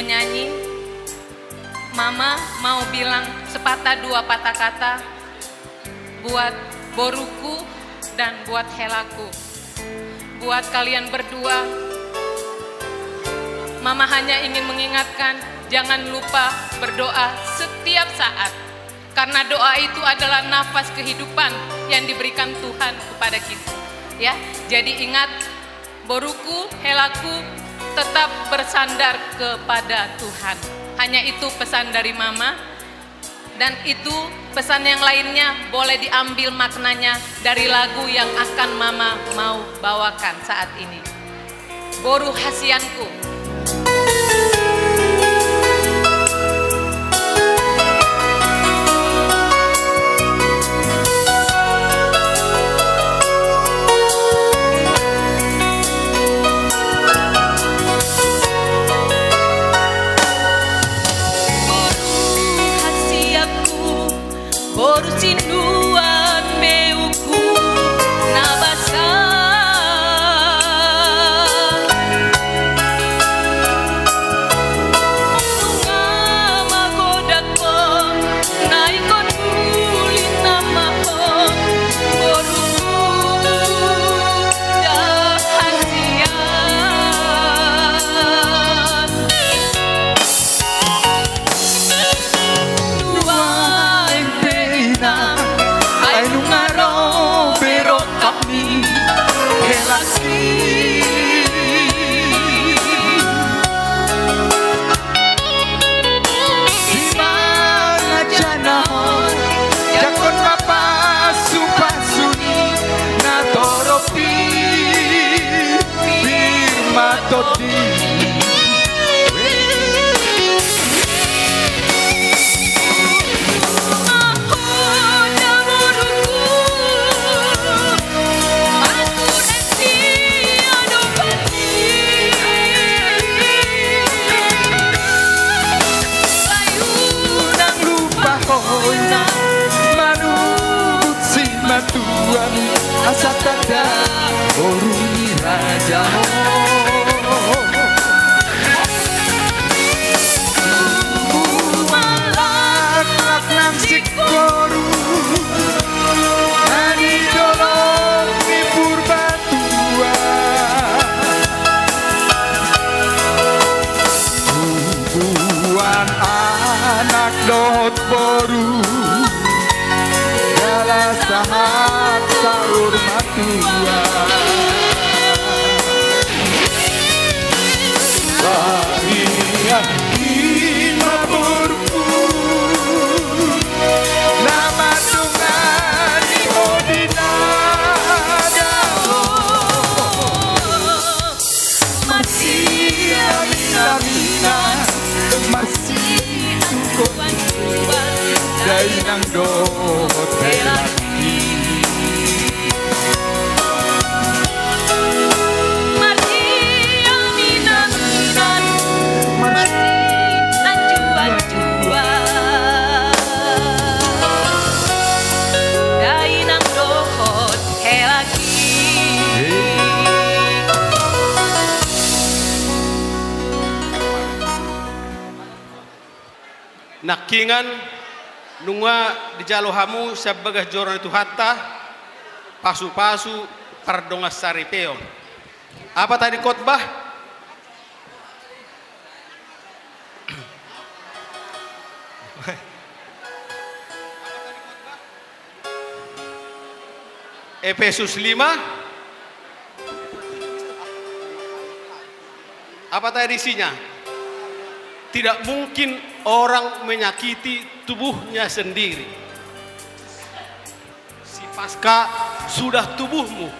Nyanyi, Mama mau bilang sepatah dua patah kata buat boruku dan buat helaku. Buat kalian berdua, Mama hanya ingin mengingatkan, jangan lupa berdoa setiap saat. Karena doa itu adalah nafas kehidupan yang diberikan Tuhan kepada kita. Ya, jadi ingat, boruku, helaku, tetap bersandar kepada Tuhan. Hanya itu pesan dari Mama. Dan itu pesan yang lainnya boleh diambil maknanya dari lagu yang akan Mama mau bawakan saat ini. Boru hasianku. Boru hasianku, boru sinduan meuku na basa. Nunga magodang ho, na ingkon uli nama ho, boruku da hasian. Nuaeng pe inang, ai nunga ro be rohami, helaksi. Di mangan jana ho, jangkon ma pasupasu ni na torop i. Pir ma tondi. Unang lupa ho inang, manut si Tuhan, asa tanda boru ni raja ho. Tubu ma laklak nang singkoru, na di dolok ni Purbatua. Tubuan anak dohot boru, jala sahat saur matua. Badia i ma boruku, na mandongani ho di na dao. Marsiaminaminan, marsianjuanjuan, dainang dohot hela. Marsiaminaminan, marsianjuanjuan, dainang dohot hela. Nangkiningan, nunga dijalo hamu sian bagas joro ni Tuhanta pasupasu pardongansaripeon. Apa tadi khotbah? Efesus lima. Apa tadi isinya? Tidak mungkin orang menyakiti tubuhnya sendiri. Si Paska sudah tubuhmu.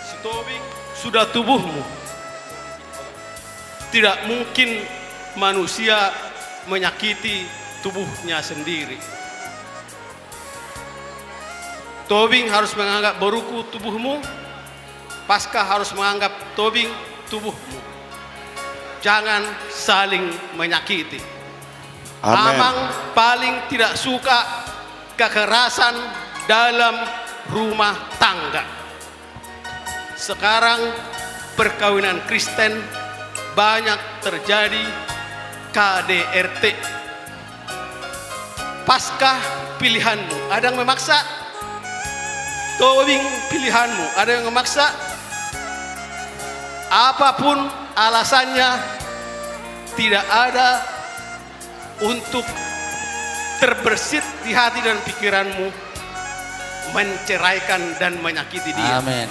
Si Tobing sudah tubuhmu. Tidak mungkin manusia menyakiti tubuhnya sendiri. Tobing harus menganggap boruku tubuhmu, Paska harus menganggap Tobing tubuhmu. Jangan saling menyakiti. Amen. Amang paling tidak suka kekerasan dalam rumah tangga. Sekarang perkawinan Kristen Banyak terjadi K D R T. Paskah pilihanmu, ada yang memaksa? Tobing pilihanmu, ada yang memaksa? Apapun alasannya, tidak ada untuk terbersit di hati dan pikiranmu menceraikan dan menyakiti dia. Amin.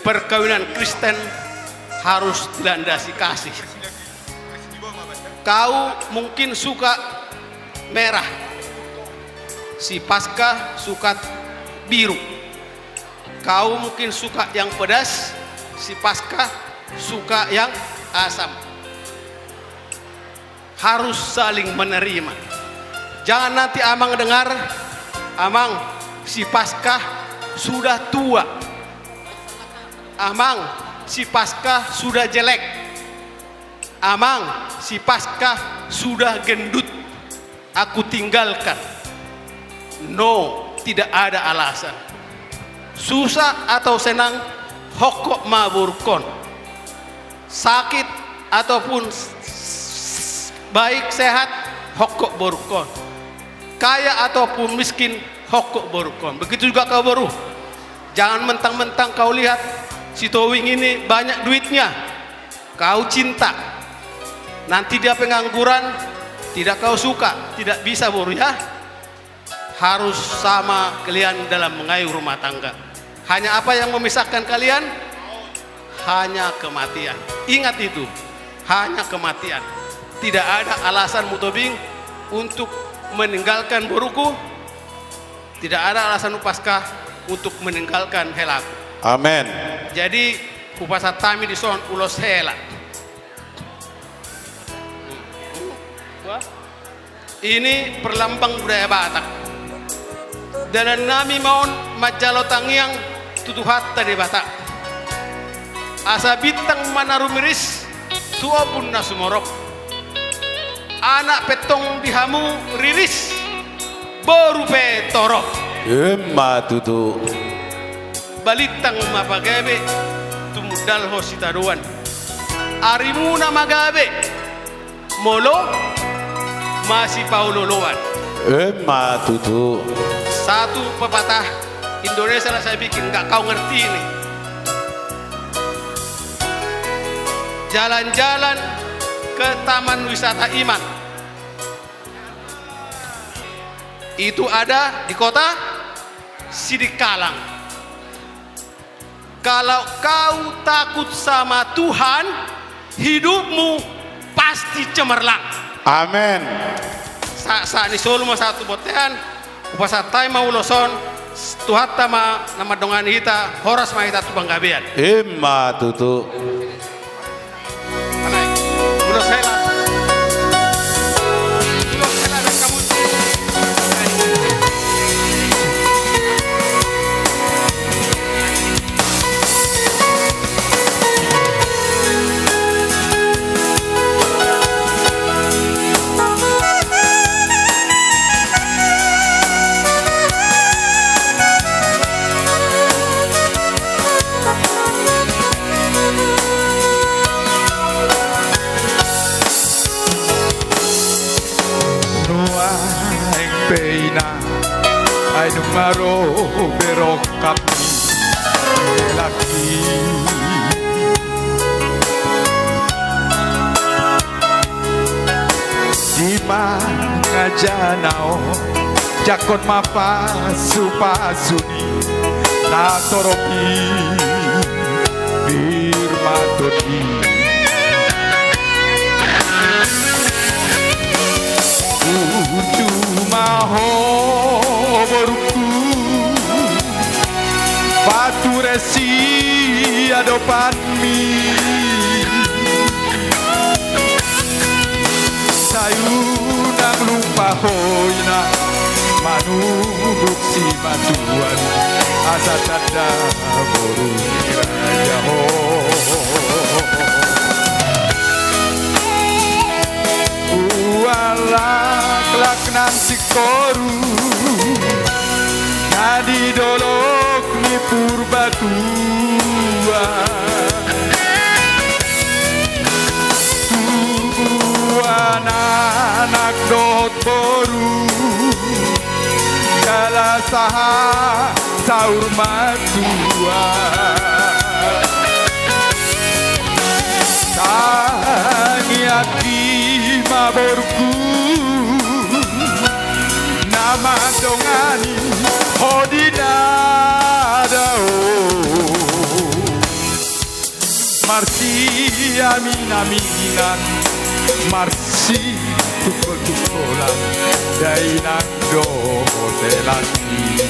Perkawinan Kristen harus dilandasi kasih. Kau mungkin suka merah, si Paskah suka biru. Kau mungkin suka yang pedas, si Paskah suka yang asam. Harus saling menerima. Jangan nanti Amang dengar, "Amang, si Paskah sudah tua. Amang, si Paskah sudah jelek. Amang, si Paskah sudah gendut. Aku tinggalkan." No, tidak ada alasan. Susah atau senang, hongkop ma borungkon. Sakit ataupun s-, s-, baik sehat, hongkop borungkon. Kaya ataupun miskin, hongkop borungkon. Begitu juga kau boru. Jangan mentang-mentang kau lihat si Tobing ini banyak duitnya, kau cinta. Nanti dia pengangguran, tidak kau suka, tidak bisa, boru, ya. Harus sama kalian dalam mengayuh rumah tangga. Hanya apa yang memisahkan kalian? Hanya kematian. Ingat itu, hanya kematian. Tidak ada alasanmu, Tobing, untuk meninggalkan boruku. Tidak ada alasanmu, Paskah, untuk meninggalkan helaku. Amin. Jadi, hupasahat hami dison ulos hela. Wah. Ini perlambang budaya Batak. Dalannami ma on manjalo tangiang tu Tuhanta Debata. Asa bintang ma na rumiris tu ombun na sumorop. Anak pe tong di hamu riris, boru pe torop. Emma tutu. Balintang ma pagabe, tumundalhon sitadoan. Arimuna ma gabe, molo masipaolooloan. Emma tutu. Satu pepatah Indonesia lah saya bikin, nggak kau ngerti ini. Jalan-jalan ke Taman Wisata Iman. Itu ada di kota Sidikalang. Kalau kau takut sama Tuhan, hidupmu pasti cemerlang. Amin. Sa, sa ni solu ma satu bontean, hupasahat hami ma ulos on, Tuhanta ma na mandongani hita, horas ma hita tu panggabean. Emma tutu. Nuaeng pe inang, ai nunga ro be rongkap ni lelangki. Di mangajana on, jangkon ma pasupasu ni na torop i, pir ma tondi. Unju ma ho borungku, pature siadopanmi. Sai unang lupa ho inang, manungkun simatuan, asa tanda boru ni raja ho. Ualaklak nang singkoru na di dolok ni Purbatua. Boru, jala sahat saur matua. Tangiangki ma borungku, na mandongani ho di na dao. Marsiaminaminan, marsitungkoltungkolan, dainang dohot helangki.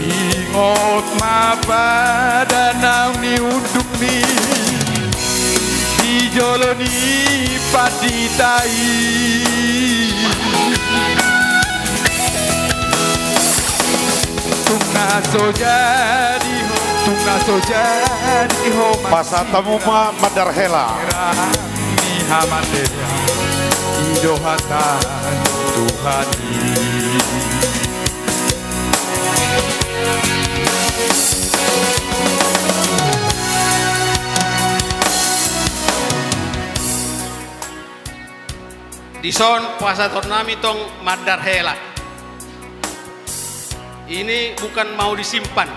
Ingot ma padanan ni undukmi di jolo ni pandita i. Tung na so jadi ho, tung na so jadi ho. Pasahat hamu ma mandar hela. Ni hamateion i do hata ni Tuhan i. Dison pasahatonnami tong mandar hela. Ini bukan mau disimpan.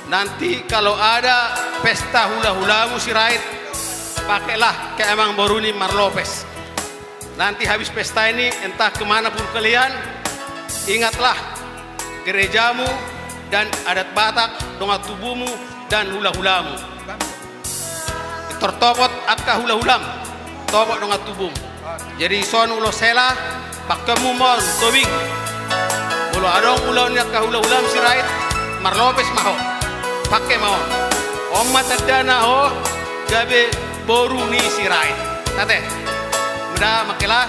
Nanti kalau ada pesta hula-hulamu Sirait, pakailah ke amang boru ni marlopes. Nanti habis pesta ini, entah kemana pun kalian, ingatlah gerejamu dan adat Batak, dongan tubumu dan hula-hulamu. Tortopot angka hula-hulam, topot dongan tubum. Jadi son ulos hela, pakeonmu mon, Tobing. Molo adong ulaon ni angka hula-hulam Sirait, marlopes ma ho. Pake ma on. On ma tandana ho gabe boru ni Sirait. Ate. Meda ma hela.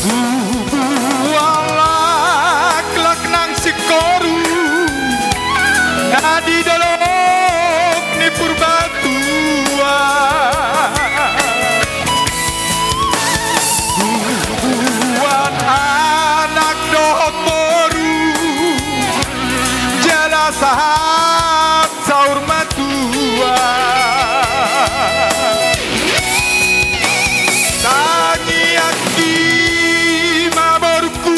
Tubuan laklak nang singkoru na di dolok ni Purbatua. Tubuan anak dohot boru jala sahat saur matua. Tangiangki ma borungku,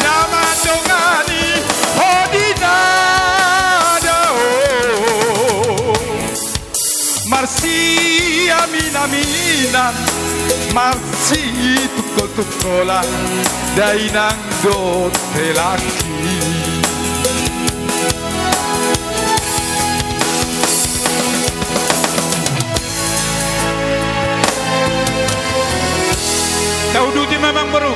na mandongani ho di na dao. Marsiaminaminan, marsitungkoltungkolan, dainang dohot helangki. Tauduti ma amang boru.